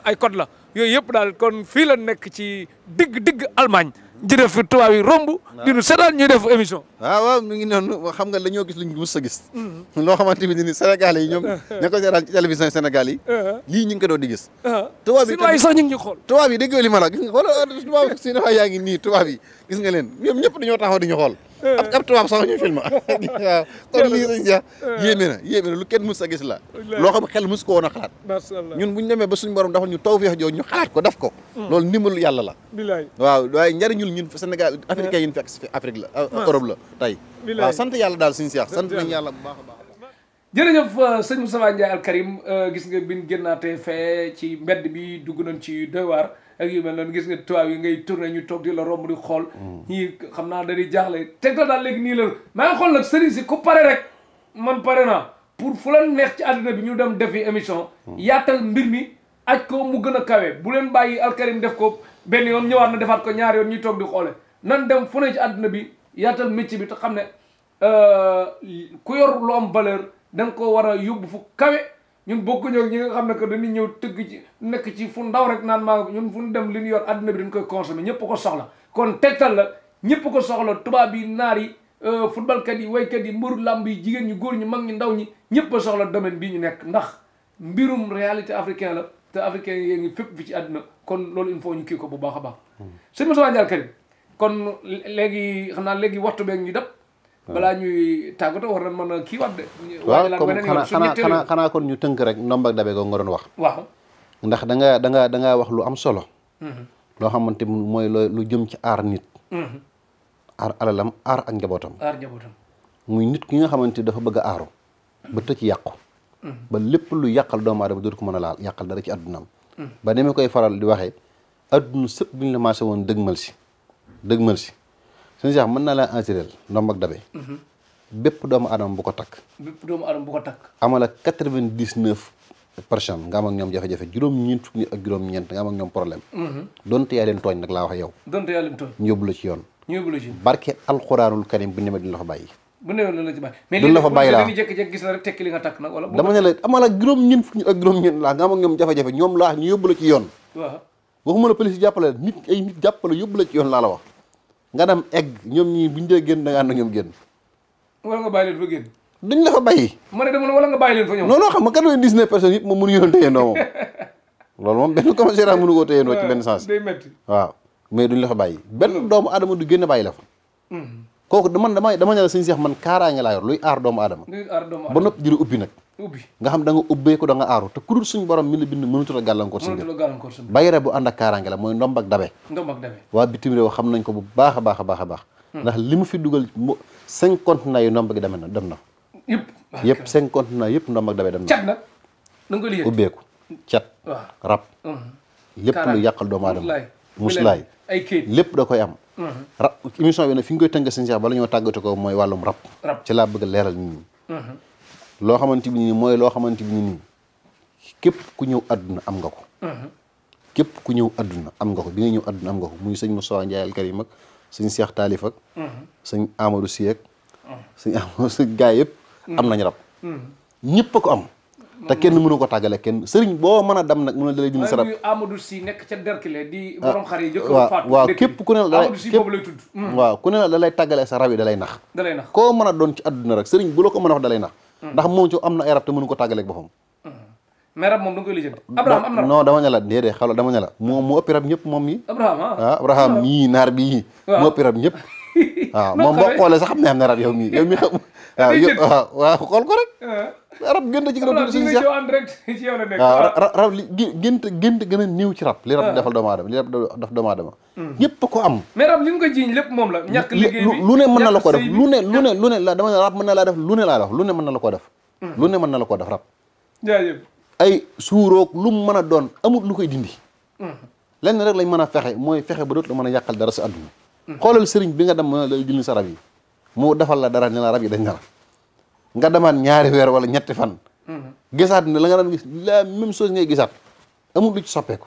ay code la yooyu yëpp daal kon fii la nekk ci digg Allemagne di def tubaab yi romb di nu seetaan ñuy def émission waaw mi ngi noonu xam nga dañoo gis luñ mus a gis loo xamante ni Sénégalais yi ñoom ña ko seetaan ci télévision Sénégal yi lii ñu ngi ko doon di gis tubaab yi sax ñu ngi ñu xool tubaab yi déggoo li ma la gis nga xool tubaab Sénégal yaa ngi nii tubaab yi gis nga leen ñoom ñëpp dañoo taxaw di ñu xool ab tubaab sax ñu film waaw kon lii sëñ Cheikh yéeme na lu kenn mës a gis la loo xam xel mës ko woon a xalaat ñun buñ demee ba suñu borom dafa ñu tawfeex jooju ñu xalaat ko def ko loolu ndimbalu yàlla la waaw waaye njariñul ñun Sénégal africain yi ñu fekk si Afrique la Europe la tey waaw sant yàlla daal sëñ Cheikh sant nañ yàlla bu baax a baax jërëjëf sëñ Moustapha Ndiaye Al Karim gis nga bin génnaatee fee ci mbedd bi dugg nañ ci doy waar ak yu mel noonu gis nga tubaab yi ngay tourné ñu toog di la romb di xool ñii xam naa dañuy jaaxle Tektal daal léegi nii la maa ngi xool nag sëriñ si ku pare rek man pare naa pour fu la neex ci àddina bi ñu dem defi émission yaatal mbir mi aj ko mu gën a kawe bu leen bàyyi Al Karim def ko benn yoon ñëwaat na defaat ko ñaari yoon ñuy toog di xoole nan dem fu ne ci àddina bi yaatal métier bi te xam ne ku yor lu am valeur da nga ko war a yóbbu fu kawe ñun bokkuñu ak ñi nga xam ne que dañuy ñëw tëgg ci nekk ci fu ndaw rek naan maa ñun fu ñu dem li ñu yor àddina bi dañ koy consommer ñëpp ko soxla kon Tektal la ñëpp ko soxla tubaab yi naar yi footballkat yi waykat yi mbëru làmb yi jigéen ñi góor ñi mag ñi ndaw ñi ñëpp a soxla domaine bii ñu nekk ndax mbirum réalité africain la te africain yi ngi fépp fi ci àddina kon loolu il faut ñu kii ko bu baax a baax sëñ Moustapha Ndiaye Al Karim kon léegi xam naa léegi waxtu beeg ñu dab balaa ñuy tàggatoo war na mën a kii waat de. waaw comme xanaa kon ñu tënk rek ndomb ak dabe ko nga doon wax. waaw ndax da nga wax lu am solo. loo xamante mooy lu jëm ci aar nit. aar alalam aar ak njabootam. muy nit ki nga xamante dafa bëgg a aaru. ba tëj yàqu. ba lépp lu yàqal doomu aadama dootu ko mën a laal yàqal dara ci addunaam. ba ni ma koy faral di waxee adduna sëpp bu ñu la maasee woon dëgmal si. sëñ Cheikh mën naa laa assuré ndomb ak dabe. bépp doomu aadama bu ko takk. amala 99% nga am ak ñoom jafe-jafe juróom-ñeent fukki ak juróom-ñeent nga am ak ñoom problème. donte yaa leen tooñ nag laa wax yow. ñu yóbbu la ci yoon. barke alxuraanul karim bu nemee duñ la fa bàyyi. duñ la fa bàyyi laa dama ne la amala juróom-ñeent fukki ak juróom-ñeent laa nga am ak ñoom jafe-jafe ñoom laa ñu yóbbu la ci yoon. waxuma la police jàppale nit jàppale yóbbu la ci yoon laa la wax nga dem egg ñoom ñii buñ dee génn da nga ànd ak ñoom génn. wala nga bàyyi leen fa génn. duñ la fa bàyyi. ma ne dama ne wala nga bàyyi leen fa ñoom. non xam nga 99 personnes yëpp moom mënuñu doon téyandoo moom loolu moom benn commissaire mënu koo téyandoo ci benn sens. day métti waaw mais duñ la fa bàyyi benn doomu aadama du génn bàyyi la fa. kooku dama ne la sëñ Cheikh man kaaraange laa yor luy aar doomu aadama. ba noppi di la ubbi nag. nga xam da nga ubbee ko da nga aaru te ku dul suñu borom mi la bind mënutut a gàllankoor suñu bayre bu ànd ak kaaraange la mooy ndomb ak dabe waa bitim réew xam nañ ko bu baax a baax a baax ndax li mu fi dugal 5 continents yu ndomb ak dem na yëpp 5 continents yëpp ndomb ak dabe dem na cat nag da nga koy liggéey ubbeeku cat rab lépp lu yàqal doomu aadama muslaay ay kayit lépp da koy am rab émission bi nag fi ñu koy tënk sëñ Cheikh bala ñoo tàggate ko mooy wàllum rab ci laa bëgg leeral nit ñi loo xamante bi nii mooy loo xamante bi nii képp ku ñëw àdduna am nga ko képp ku ñëw àdduna am nga ko bi nga ñëw àdduna am nga ko muy sëñ Moustapha Ndiaye Al Karim ak sëñ Cheikh Taalif ak sëñ Amadou Sy ak sëñ Amadou Sy gaay yëpp am nañ rab ñëpp a ko am te kenn mënu ko tàggale kenn sëriñ boo mën a dem nag mën a dalay dindi sa rab Amadou Sy nekk ca Derkile di borom xar yi jëkk faatu waaw képp ku ne la Amadou Sy boobu lay tudd waaw ku ne la da lay tàggale sa rab yi da lay nax koo mën a doon ci àdduna rek sëriñ bu la ko mën a wax da lay nax ndax moom ci am na ay rab te mënu ko tàggaleeg boppam mais rab moom da nga koy lijjanti Abraham am na non dama ne la déedéet xalo dama ne la moo ëppi rab ñëpp moom yi Abraham mii naar bi moo ëppi rab ñëpp waaw moom boo xoolee sax xam ne am na rab yow mii xam waaw xool ko rek rab gën a ci gën a tudd suñu seex waaw rab li gént gën a néew ci rab li rab defal doomu aadama li rab def doomu aadama ñëpp ko am mais rab li nga ko jiiñ lépp moom la ñàkk liggéey bi lu ne mën na la ko def lu ne la dama ne rab mën na laa def lu ne laa wax lu ne mën na la ko def lu ne mën na la ko def rab jaajëf ay suuroog lu mu mën a doon amul lu koy dindi lenn rek lañ mën a fexe mooy fexe ba dootu la mën a yàqal dara sa adduna xoolal sëriñ bi nga dem mën a lay jël sa rab yi mu defal la dara ne la rab yi dañ na la nga demaat ñaari weer wala ñetti fan gisaat ne la nga daan gis la même chose ngay gisaat amul lu ci soppeeku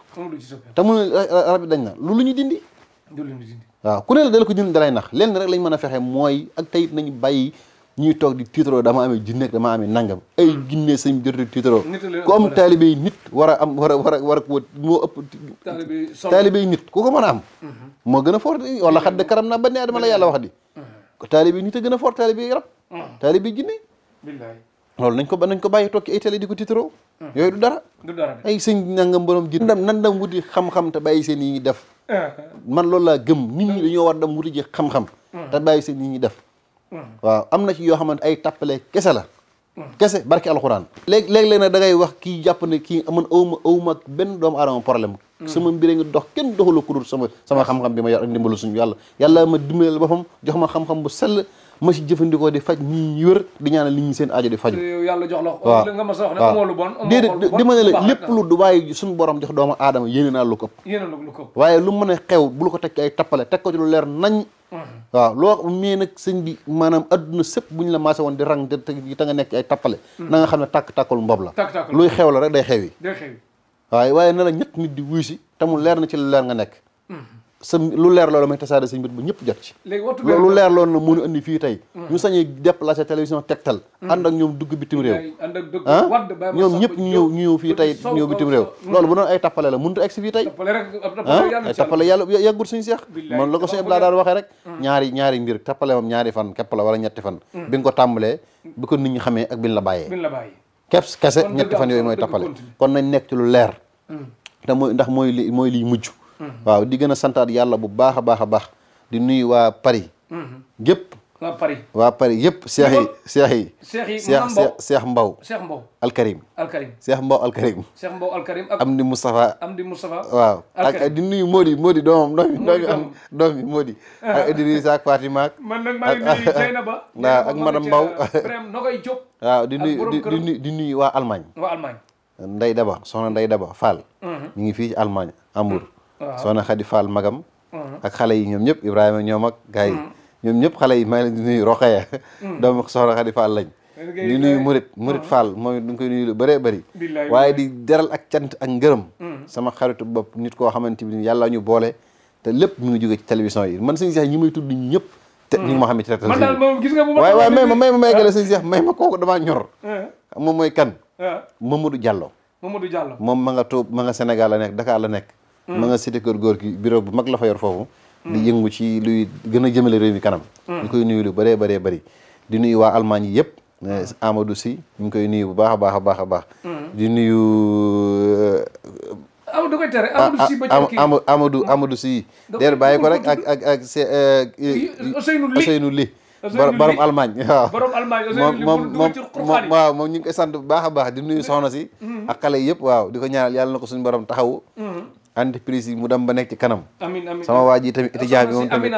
te mu ne rab yi dañ na lu ñuy dindi waaw ku ne la dala ko dindi dalay nax lenn rek lañ mën a fexe mooy ak tey nañu bàyyi ñuy toog di tiitaroo dama amee jinne ak dama amee nangam ay jinne sëñ jot di tiitaroo ku am taalibe yi nit war a am war a ko moo ëpp taalibe yi nit ku ko mën a am moo gën a fort wala xadd karam naa bani adama la yàlla wax di taalibe yi nit a gën a fort taalibe yi rab taalibe yi jinne loolu nañ ko bàyyi toog ci ay télé di ko tiitaroo yooyu du dara ay sëñ nangam borom ji nan dam wuti xam-xam te bàyyi seen yi def man loolu laa gëm nit ñi dañoo war dem wuti ji xam-xam te bàyyi seen nit ñi def waaw am na ci yoo xamante ay tappale kese la kese barki alxuraan léeg-léeg nag da ngay wax kii jàpp ne kii man awma benn doomu aadama problème sama mbir ngi dox kenn doxula ku dul sama xam-xam bi ma yor ak ndimbalu suñu yàlla ma dimbalal boppam jox ma xam-xam bu sell ma si jëfandikoo di faj ñi wër di ñaanal li ñi seen aajo di faju yàlla jox la waaw nga ma sa wax ne amoo lu bon déedéet di ma ne la lépp lu du waaye suñu borom jox doomu aadama yéene naa lu ko ëpp waaye lu mën a xew bul ko teg ci ay tappale teg ko ci lu leer nañ waaw loo mais nag sëñ bi maanaam adduna sëpp bu ñu la maasé woon di rang te nga nekk ay tappale na nga xam ne tàkk-tàkkul mbob la luy xew la rek day xew yi waaye na la ñett nit di wuy si te mu leer na ci lu leer nga nekk lu leer loolu may tasaare sëñ bit ba ñëpp jot ci lu leer loolu na mënu andi fii tey ñu sañee déplacer télévision Tektal ànd ak ñoom dugg bitim réew ñoom ñëpp ñu ñëw fii tey ñëw bitim réew loolu bu doon ay tappale la mënut a egg si fii tey ay tappale yàlla yàggul suñu seex moom la ko suñu laa daan waxee rek ñaari mbir tappale moom ñaari fan képp la wala ñetti fan bi nga ko tàmbalee bi ko nit ñi xamee ak bi ñu la bàyyee keps kese ñetti fan yooyu mooy tappale kon nañ nekk ci lu leer te mooy ndax mooy liy mujj waaw di gën a santaat yàlla bu baax a baax di nuyu waa Paris gépp waa Paris yëpp Cheikh Mbaw Alkarim Cheikh Mbaw Alkarim Amdi Moustapha waaw ak di nuyu Modi doomi Modi ak Idrissa ak Fatima ak man nag maa ngi nuyu Jeynaba ak madame Mbaw waaw di nuyu waa Allemagne Ndey Daba soxna Ndey Daba Fall ñu ngi fii ci Allemagne Hambourg soxna Xadi Fall magam ak xale yi ñoom ñëpp Ibrahima ñoom ak gars yi ñoom ñëpp xale yi maa ngi leen di nuyu Roxaya doomu soxna Xadi Fall lañ di nuyu Murit Fall moom it du nga koy nuyu lu bëree bëri waaye di deral ak cant ak ngërëm sama xaritu bopp nit koo xamante ni yàlla ñu boole te lépp mu ngi jóge ci télévision yi man sëñ Cheikh ñi may tudd ñëpp te ñu ngi ma xam ne ci Tektal waaye may ma eggale sëñ Cheikh may ma kooku damaa ñor moom mooy kan Mamadou Diallo moom ma nga Tuub ma nga Sénégal la nekk Dakar la nekk ma nga cité kër góor gi bureau bu mag la fa yor foofu di yëngu ci luy gën a jëmale réew mi kanam ñu koy nuyu lu bëree bëri di nuyu waa Allemagne yi yëpp Amadou Sy ñu ngi koy nuyu bu baax a baax di nuyu Amadou Sy der bàyyi ko rek ak Ousseynou Ly borom Allemagne waaw moom ñu ngi koy sant bu baax a baax di nuyu soxna si ak xale yëpp waaw di ko ñaanal yàlla na ko suñu borom taxawu entreprise yi mu dem ba nekk ci kanam amiin sama waa ji tamit étudiant bi moom tamit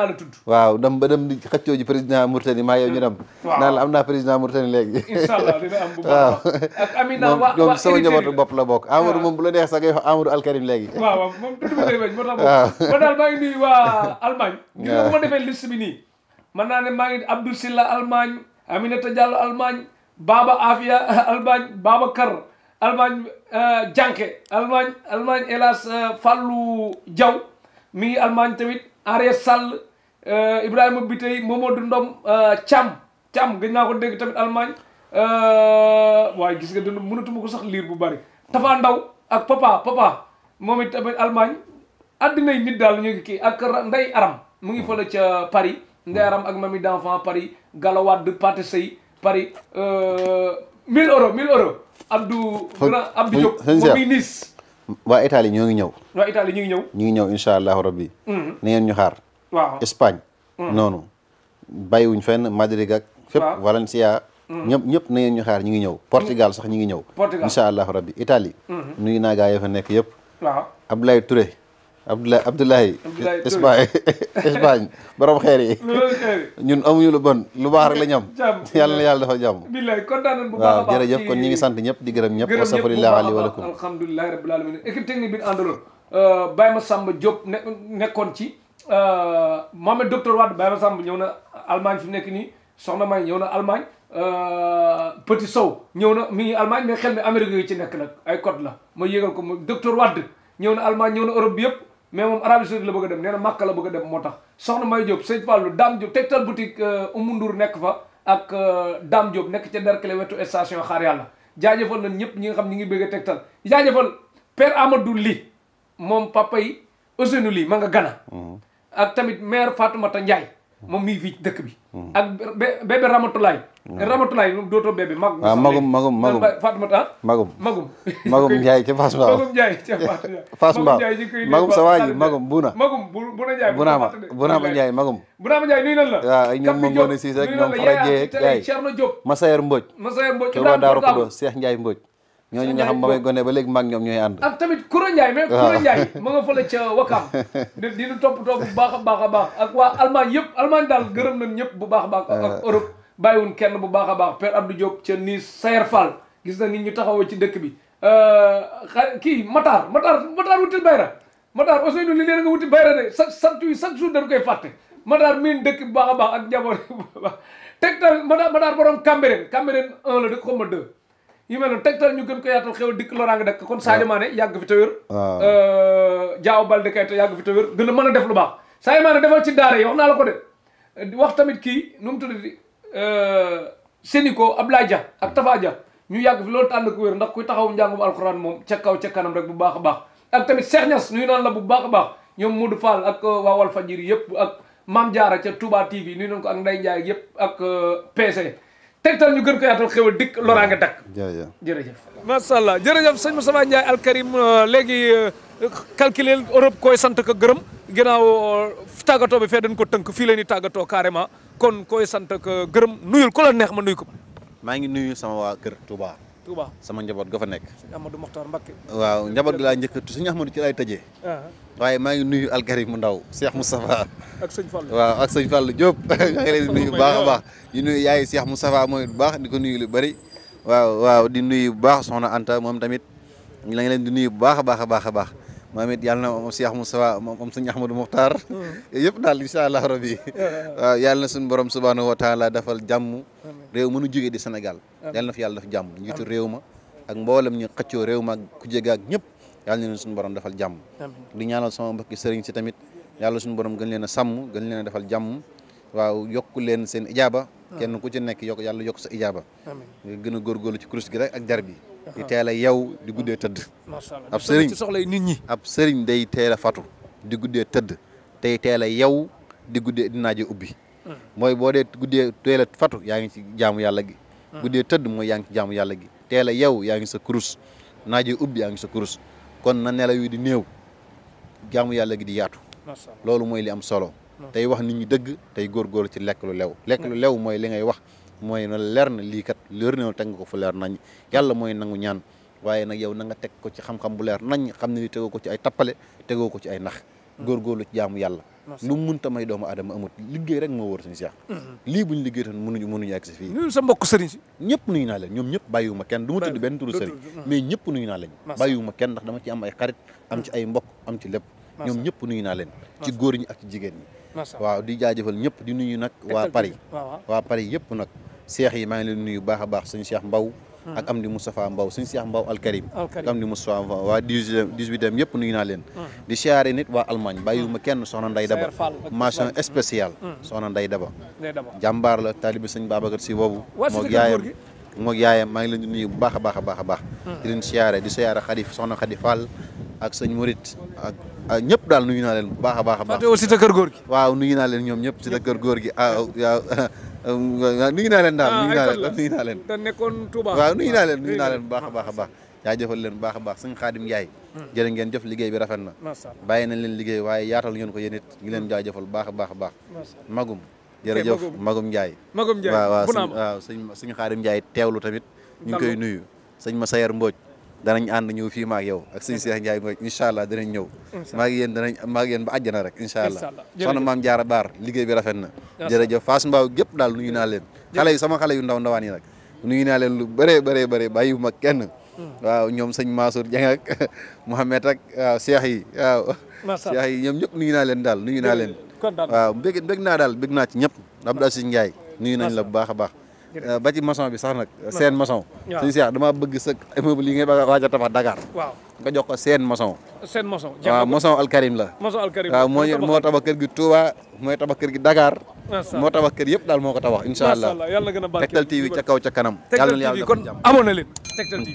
waaw dem di xëccoo ji président Mauritanie maa yow ñu dem naan la am naa président Mauritanie léegi inshallah dina am bu baax ak Amina moom sama njabootu bopp la bokk Amadou moom bu la neex sax ngay wax Amadou Alkarim léegi waaw moom tudd ma koy bañ moo tax ba daal maa ngi nuyu waa Allemagne gis nga bu ma defee liste bi nii mën naa ne maa ngi Abdou Silla Allemagne Aminata Diallo Allemagne Baba Afia Allemagne Babacar Allemagne Janke Allemagne hélas Fallou Diaw mi ngi Allemagne tamit Ariel Sall Ibrahima Bitey Momadou Ndom Thiam gëj naa ko dégg tamit Allemagne waaye gis nga dund mënatuma ko sax liir bu bari Tafa Ndaw ak papa moom it tamit Allemagne addinay nit daal ñu ngi kii ak Ndey Aram mu ngi fële ca Paris Ndey Aram ak Mami d'enfant Paris Galawad Pathé Sey Paris 1000 euros Abdou Diop moom mi Nice waa Italie ñoo ngi ñëw ñu ngi ñëw insha allahu rabbi na ngeen ñu xaar waaw Espagne noonu bàyyiwuñ fenn Madrid ak fépp Valencia ñëpp na ngeen ñu xaar ñu ngi ñëw Portugal sax ñu ngi ñëw insha allahu rabbi Italie nuyu naa gaa yi fa nekk yëpp waaw Abdoulaye Touré Abdoulaye Espagne borom xeer yi ñun amuñu lu bon lu baax rek la ñu am yàlla na yàlla dafa jàmm billahi kontaan nañ bu baax a baax waaw jërëjëf kon ñi ngi sant ñëpp di gërëm ñëpp astaghfirullah ali wa lakum alhamdulillahi rabbil alamin équipe technique bi àndaloon Baye Massamba Diop nekkoon ci Mohamed docteur Wade Baye Massamba ñëw na Allemagne fi mu nekk nii soxna May ñëw na Allemagne Petit Sow ñëw na mi ngi Allemagne mais xel mi Amérique yi ci nekk nag ay code la ma yégal ko docteur Wade ñëw na Allemagne ñëw na Europe bi yëpp mais moom Arabie Saoudite la bëgg a dem nee na Makka la bëgg a dem moo tax soxna May Diop sëñ Fallou Dame Diop Tektal boutique Oumou Ndour nekk fa ak Dame Diop nekk ca Derklé wetu station xaar yàlla jaajëfal nañ ñëpp ñi nga xam ñi ngi bëgg a Tektal jaajëfal Père Amadou Ly moom papa yi Ousseynou Ly ma nga Gana ak tamit mère Fatoumata Ndiaye moom mii fii dëkk bi ak bébé Ramatulaay Ramatulaay dootoo bébé magum Fatmata magum Njaay ca Fass Mbao magum Njaay ca Fass Mbao magum sa waa ji magum Buna Njaay Bunaama Njaay magum Bunaama Njaay nuyu nan la waaw ay ñoom moom ngoone siis rek ñoom Fara Jeey yaay Cerno Diop Masayer Mbodj Touba Daaru Xudo Cheikh Njaay Mbodj ñooñu nga xam ba may gone ba léegi mag ñoom ñooy ànd ak tamit Koura Ndiaye mais Koura Ndiaye ma nga fële ca Wakam dina toppatoo bu baax a baax ak waa Allemagne yëpp Allemagne daal gërëm nañ ñëpp bu baax a baax ak Europe bàyyiwun kenn bu baax a baax Père Abdou Diop ca Nice Sayer Fall gis na nit ñu taxawoo ci dëkk bi kii Matar wutil bayra Matar Ousseynou li leen nga wuti bayra de chaque jour dañ koy fàtte Matar miin dëkk bu baax a baax ak njaboot Tektal Matar borom Cambérène 1 la dëkk xawma 2 yu mel noonu Tektal ñu gën ko yaatal xew dikk loraange dëkk kon Sadio Mané yàgg fi te wér Diao Baldé Keita yàgg fi te wér gën a mën a def lu baax Sadio Mané defal ci daara yi wax naa la ko de wax tamit kii nu mu tuddati Sénico Ablaye Dia ak Tafa Dia ñu yàgg fi loolu tànn ko wér ndax kuy taxaw njàngum alxuraan moom ca kaw ca kanam rek bu baax a baax ak tamit Cheikh Niass nuyu naan la bu baax a baax ñoom Modou Fall ak waa Walfadjri yëpp ak Mame Diarra ca Touba TV nuyu nañ ko ak Ndeye Ndiaye yëpp ak PC Tektal ñu gën ko yaatal xewal dikk loraange dakk jërëjëf macha allah jërëjëf sëñ Moustapha Ndiaye Al Karim léegi calculer Europe koy sant ko gërëm ginnaaw tàggatoo bi fee dañ ko tënk fii la ñuy tàggatoo carrément kon koy sant ko gërëm nuyul ku la neex ma nuyu ko maa ngi nuyu sama waa kër Touba sama njaboot ga fa nekk sëñ Amadou Mokhtar Mbacké waaw njaboot gi laa njëkkatu sëñ Ahmadou ci laay tëjee waaye maa ngi nuyu Al Karim mu ndaw Cheikh Moustapha ak sëñ Fallou waaw ak sëñ Fallou Diop maa ngi leen di nuyu bu baax a baax di nuyu yaay Cheikh Moustapha mooy bu baax di ko nuyu lu bëri waaw di nuyu bu baax soxna Anta moom tamit la ngi leen di nuyu bu baax a baax a baax a baax moom it yàlla na moom Cheikh Moustapha moom sëñ Ahmadou Mokhtar yëpp daal incha allah rabbi waaw yàlla na suñu borom subhanahu wa taala dafal jàmm réew mënu jógee di Sénégal yàlla na fi yàlla daf jàmm njiitu réew ma ak mboolem ñu xëccoo réew ma ak ku jégaak ñëpp yàlla na leen suñu borom defal jàmm di ñaanal sama mbokki sëriñ si tamit yàlla suñu borom gën leen a sàmm gën leen a defal jàmm waaw yokku leen seen ijaaba kenn ku ci nekk yàlla yokk sa ijaaba nga gën a góorgóorlu ci kurus gi rek ak jar bi di teel a yew di guddee tëdd ab sëriñ ci soxlay nit ñi ab sëriñ day teel a fatu di guddee tëdd tey teel a yew di guddee di naaje ubbi mooy boo dee guddee teel a fatu yaa ngi ci jaamu yàlla gi guddee tëdd mooy yaa ngi ci jaamu yàlla gi teel a yew yaa ngi sa kurus naaje ubbi yaa ngi sa kurus kon na nelaw yi di néew jaamu yàlla gi di yaatu loolu mooy li am solo tey wax nit ñi dëgg tey góorgóorlu ci lekk lu lew mooy li ngay wax mooy na leer na lii kat leer na teg nga ko fu leer nañ yàlla mooy nangu ñaan waaye nag yow na nga teg ko ci xam-xam bu leer nañ xam ne li tegoo ko ci ay tappale tegoo ko ci ay nax góorgóorlu ci jaamu yàlla lu munta may doomu adama amut liggéey rek moo wóor suñu seex lii buñ liggéey tan mënuñu egg si fii nuyu sa mbokk sëriñ si ñëpp nuyu naa leen ñoom ñëpp bàyyiwuma kenn du ma tudd benn turu sëriñ mais ñëpp nuyu naa leen bàyyiwuma kenn ndax dama ci am ay xarit am ci ay mbokk am ci lépp ñoom ñëpp nuyu naa leen ci góor ñi ak ci jigéen ñi waaw di jaajëfal ñëpp di nuyu nag waa Paris yëpp nag seex yi maa ngi leen nuyu baax a baax suñu Cheikh Mbaw ak am di Moustapha Mbaw suñu Cheikh Mbaw Al Karim ak am di Moustapha Mbaw waa 18e yëpp nuyu naa leen di siyaare nit waa Allemagne bàyyiwuma kenn soxna Nday Daba mention spéciale soxna Nday Daba jàmbaar la taalibi sëñ Babacar Si boobu moog yaayam maa ngi leen di nuyu bu baax a baax a baax a baax di leen siyaare soxna Khady Fall ak sëñ Mouride ak ñëpp daal nuyu naa leen bu baax a baax a baax aussi ta kër góor gi waaw nuyu naa leen ñoom ñëpp si ta kër góor gi nuyu naa leen daal nuyu naa leen da nekkoon Touba waaw nuyu naa leen bu baax a baax a baax jaajëfal leen bu baax a baax sëñ Xaadim Njaay jërë ngeen jëf liggéey bi rafet na bàyyi nañ leen liggéey waaye yaatal ngeen ko yéen it ngi leen jaajëfal bu baax a baax a baax magum jërëjëf magum Njaay waaw sëñ Xaadim Njaay teewlu tamit ñu ngi koy nuyu sëñ Masayer Mbodj danañ ànd ñëw fii maag yow ak sëñ Cheikh Ndiaye Mbodj incha allah danañ ñëw maag yéen ba àjjana rek incha allah soxna maam Jaara Baar liggéey bi rafet na jërëjëf Fass Mbao gépp daal nuyu naa leen sama xale yu ndawaan yi nag nuyu naa leen lu bëree bàyyiwuma kenn waaw ñoom sëñ Mansour Dieng ak Mouhamed ak waaw Cheikh yi ñoom ñëpp nuyu naa leen daal nuyu naa leen waaw bég naa daal bég naa ci ñëpp Abdou Aziz Ndiaye nuyu nañ la bu baax a baax ba ci maçon bi sax nag seen maçon suñu seex dama bëgg sa immeuble yi ngay waaj a tabax Dakar nga jox ko seen maçon waaw maçon Al Karim la waaw moo tabax kër gi Touba mooy tabax kër gi Dakar moo tabax kër yëpp daal moo ko tabax incha allah Tektal TV ca kaw ca kanam yàlla na yàlla kon abonné leen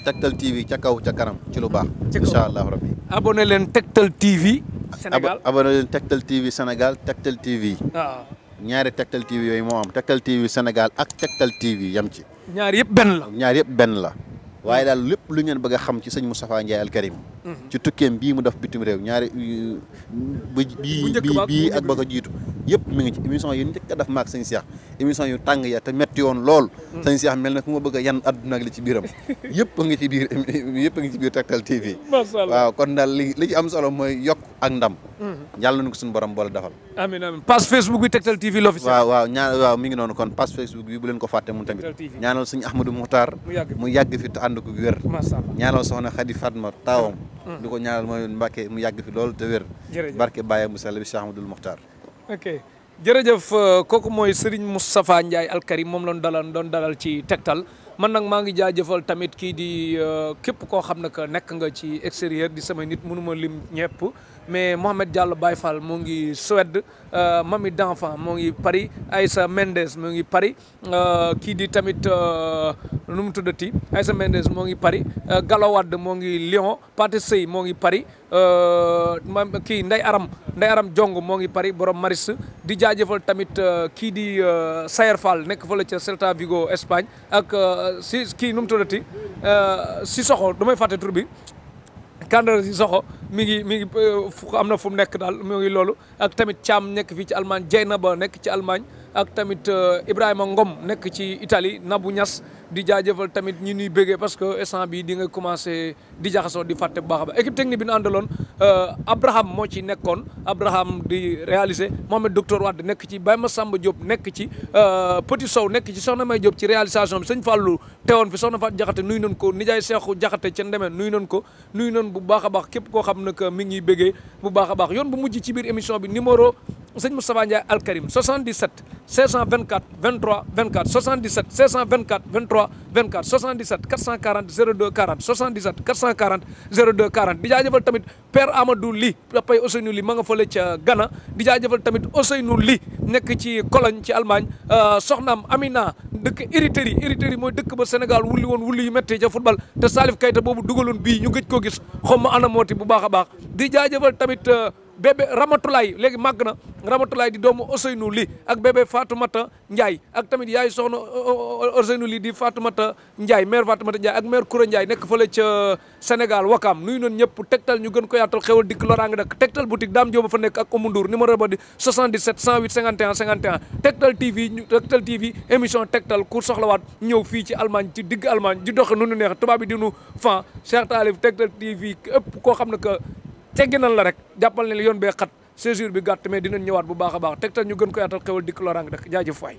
Tektal TV ca kaw ca kanam ci lu baax incha allah rabbi abonné leen Tektal TV Sénégal abonné leen Tektal TV Sénégal Tektal TV ñaari Tektal TV yooyu moo am Tektal TV Sénégal ak Tektal TV yam ci. ñaar yëpp benn la. ñaar yëpp benn la. waaye daal lépp lu ngeen bëgg a xam ci sëñ Moustapha Ndiaye Al Karim. ci tukkeem bii mu def bitim réew ñaari bii ak ba ko jiitu yëpp mi ngi ci émission yi njëkk a def maak sëñ Cheikh émission yu tàng ya te metti woon lool. sëñ Cheikh mel na ku ma bëgg a yan adduna ak li ci biiram yëpp a ngi ci biir Tektal TV. macha allah waaw kon daal li ci am solo mooy yokk ak ndam. yàlla nañu ko suñu borom boole defal. amiin amiin page Facebook bi Tektal TV l'officiel. waaw mi ngi noonu kon page Facebook bi bu leen ko fàtte mun tamit. ñaanal sëñ Ahmadou Mouhtar mu yàgg fi te ànd ko wér. ñaanal soxna Khady Fatma taawam. di ko ñaanal mooy Mbacke mu yàgg fi loolu te wér. barke Baye mu sell bi Cheikh Ahmadoul Mouhtar. ok jërëjëf kooku mooy Serigne Moustapha Ndiaye Al Karim moom lañ doon dalal ci Tektal. man nag maa ngi jaajëfal tamit kii di képp koo xam ne que nekk nga ci extérieur di sama nit mënuma lim ñëpp mais Mohamed Diallo Baye Fall moo ngi Suède Mami d'enfant moo ngi Paris Aïssa Mendes moo ngi Paris kii di tamit nu mu tuddati Aïssa Mendes moo ngi Paris Gallo Wade moo ngi Lyon Pathé Sey moo ngi Paris kii Ndeye Aram Jong moo ngi Paris borom Maris di jaajëfal tamit kii di Sayer Fall nekk fële ca Celta Vigo Espagne ak si kii nu mu tuddati si soxo damay fàtte tur bi Kandara si soxo mi ngi am na fu mu nekk daal mu ngi loolu ak tamit Thiam nekk fii ci Allemagne Dieynaba nekk ci Allemagne ak tamit Ibrahima Ngom nekk ci Italie Nabou Niass di jaajëfal tamit ñi ñuy bëggee parce que instant bi di nga commencé di jaxasoo di fàtte bu baax a baax équipe technique bi ñu àndaloon Abraham moo ci nekkoon Abraham di réalisé Mohamed Docteur Wade nekk ci Baye Massamba Diop nekk ci Petit Sow nekk ci Soxna May Diop ci réalisation bi sëñ Fallou teewoon fi Soxna Faat Jaxate nuyu nañ ko nijaay Seexu Jaxate ca Ndemeen nuyu nañ ko nuyu nañ bu baax a baax képp koo xam ne que mi ngi bëggee bu baax a baax yoon bu mujj ci biir émission bi numéro sëñ Moustapha Ndiaye Al Karim 77 624 23 24 77 624 23 24 77 440 02 40 77 440 02 40 di jaajëfal tamit Père Amadou Ly papay Ousseynou Ly ma nga fële ca Ghana di jaajëfal tamit Ousseynou Ly nekk ci Cologne ci Allemagne soxnaam Amina dëkk Eritrea mooy dëkk ba Sénégal wulli woon wulli yu métti ca football te Salif Keita boobu dugaloon bii ñu gëj koo gis xaw ma anamooti bu baax a baax di jaajëfal tamit bébé Ramatoulaye léegi màgg na Ramatoulaye di doomu Ousseynou Ly ak bébé Fatoumata Ndiaye ak tamit yaay soxna Ousseynou Ly di Fatoumata Ndiaye mère Fatoumata Ndiaye ak mère Koura Ndiaye nekk fële ca Sénégal Wakam nuyu noonu ñëpp Tektal ñu gën ko yaatal xewal dikk loraange dak Tektal boutique Dame Diop fa nekk ak Oumou Ndour numéro ba di 77 108 51 51 Tektal TV émission Tektal ku soxlawaat ñëw fii ci Allemagne ci digg Allemagne di doxe nu nu neex tubaab bi di nu fan Cheikh Talif Tektal TV ëpp koo xam ne que tegginal la rek jàppal ne yoon bee xat séjour bi gàtt mais dinañ ñëwaat bu baax a baax Tektal ñu gën ko yaatal xewal dikk loraange dak jaajëf waay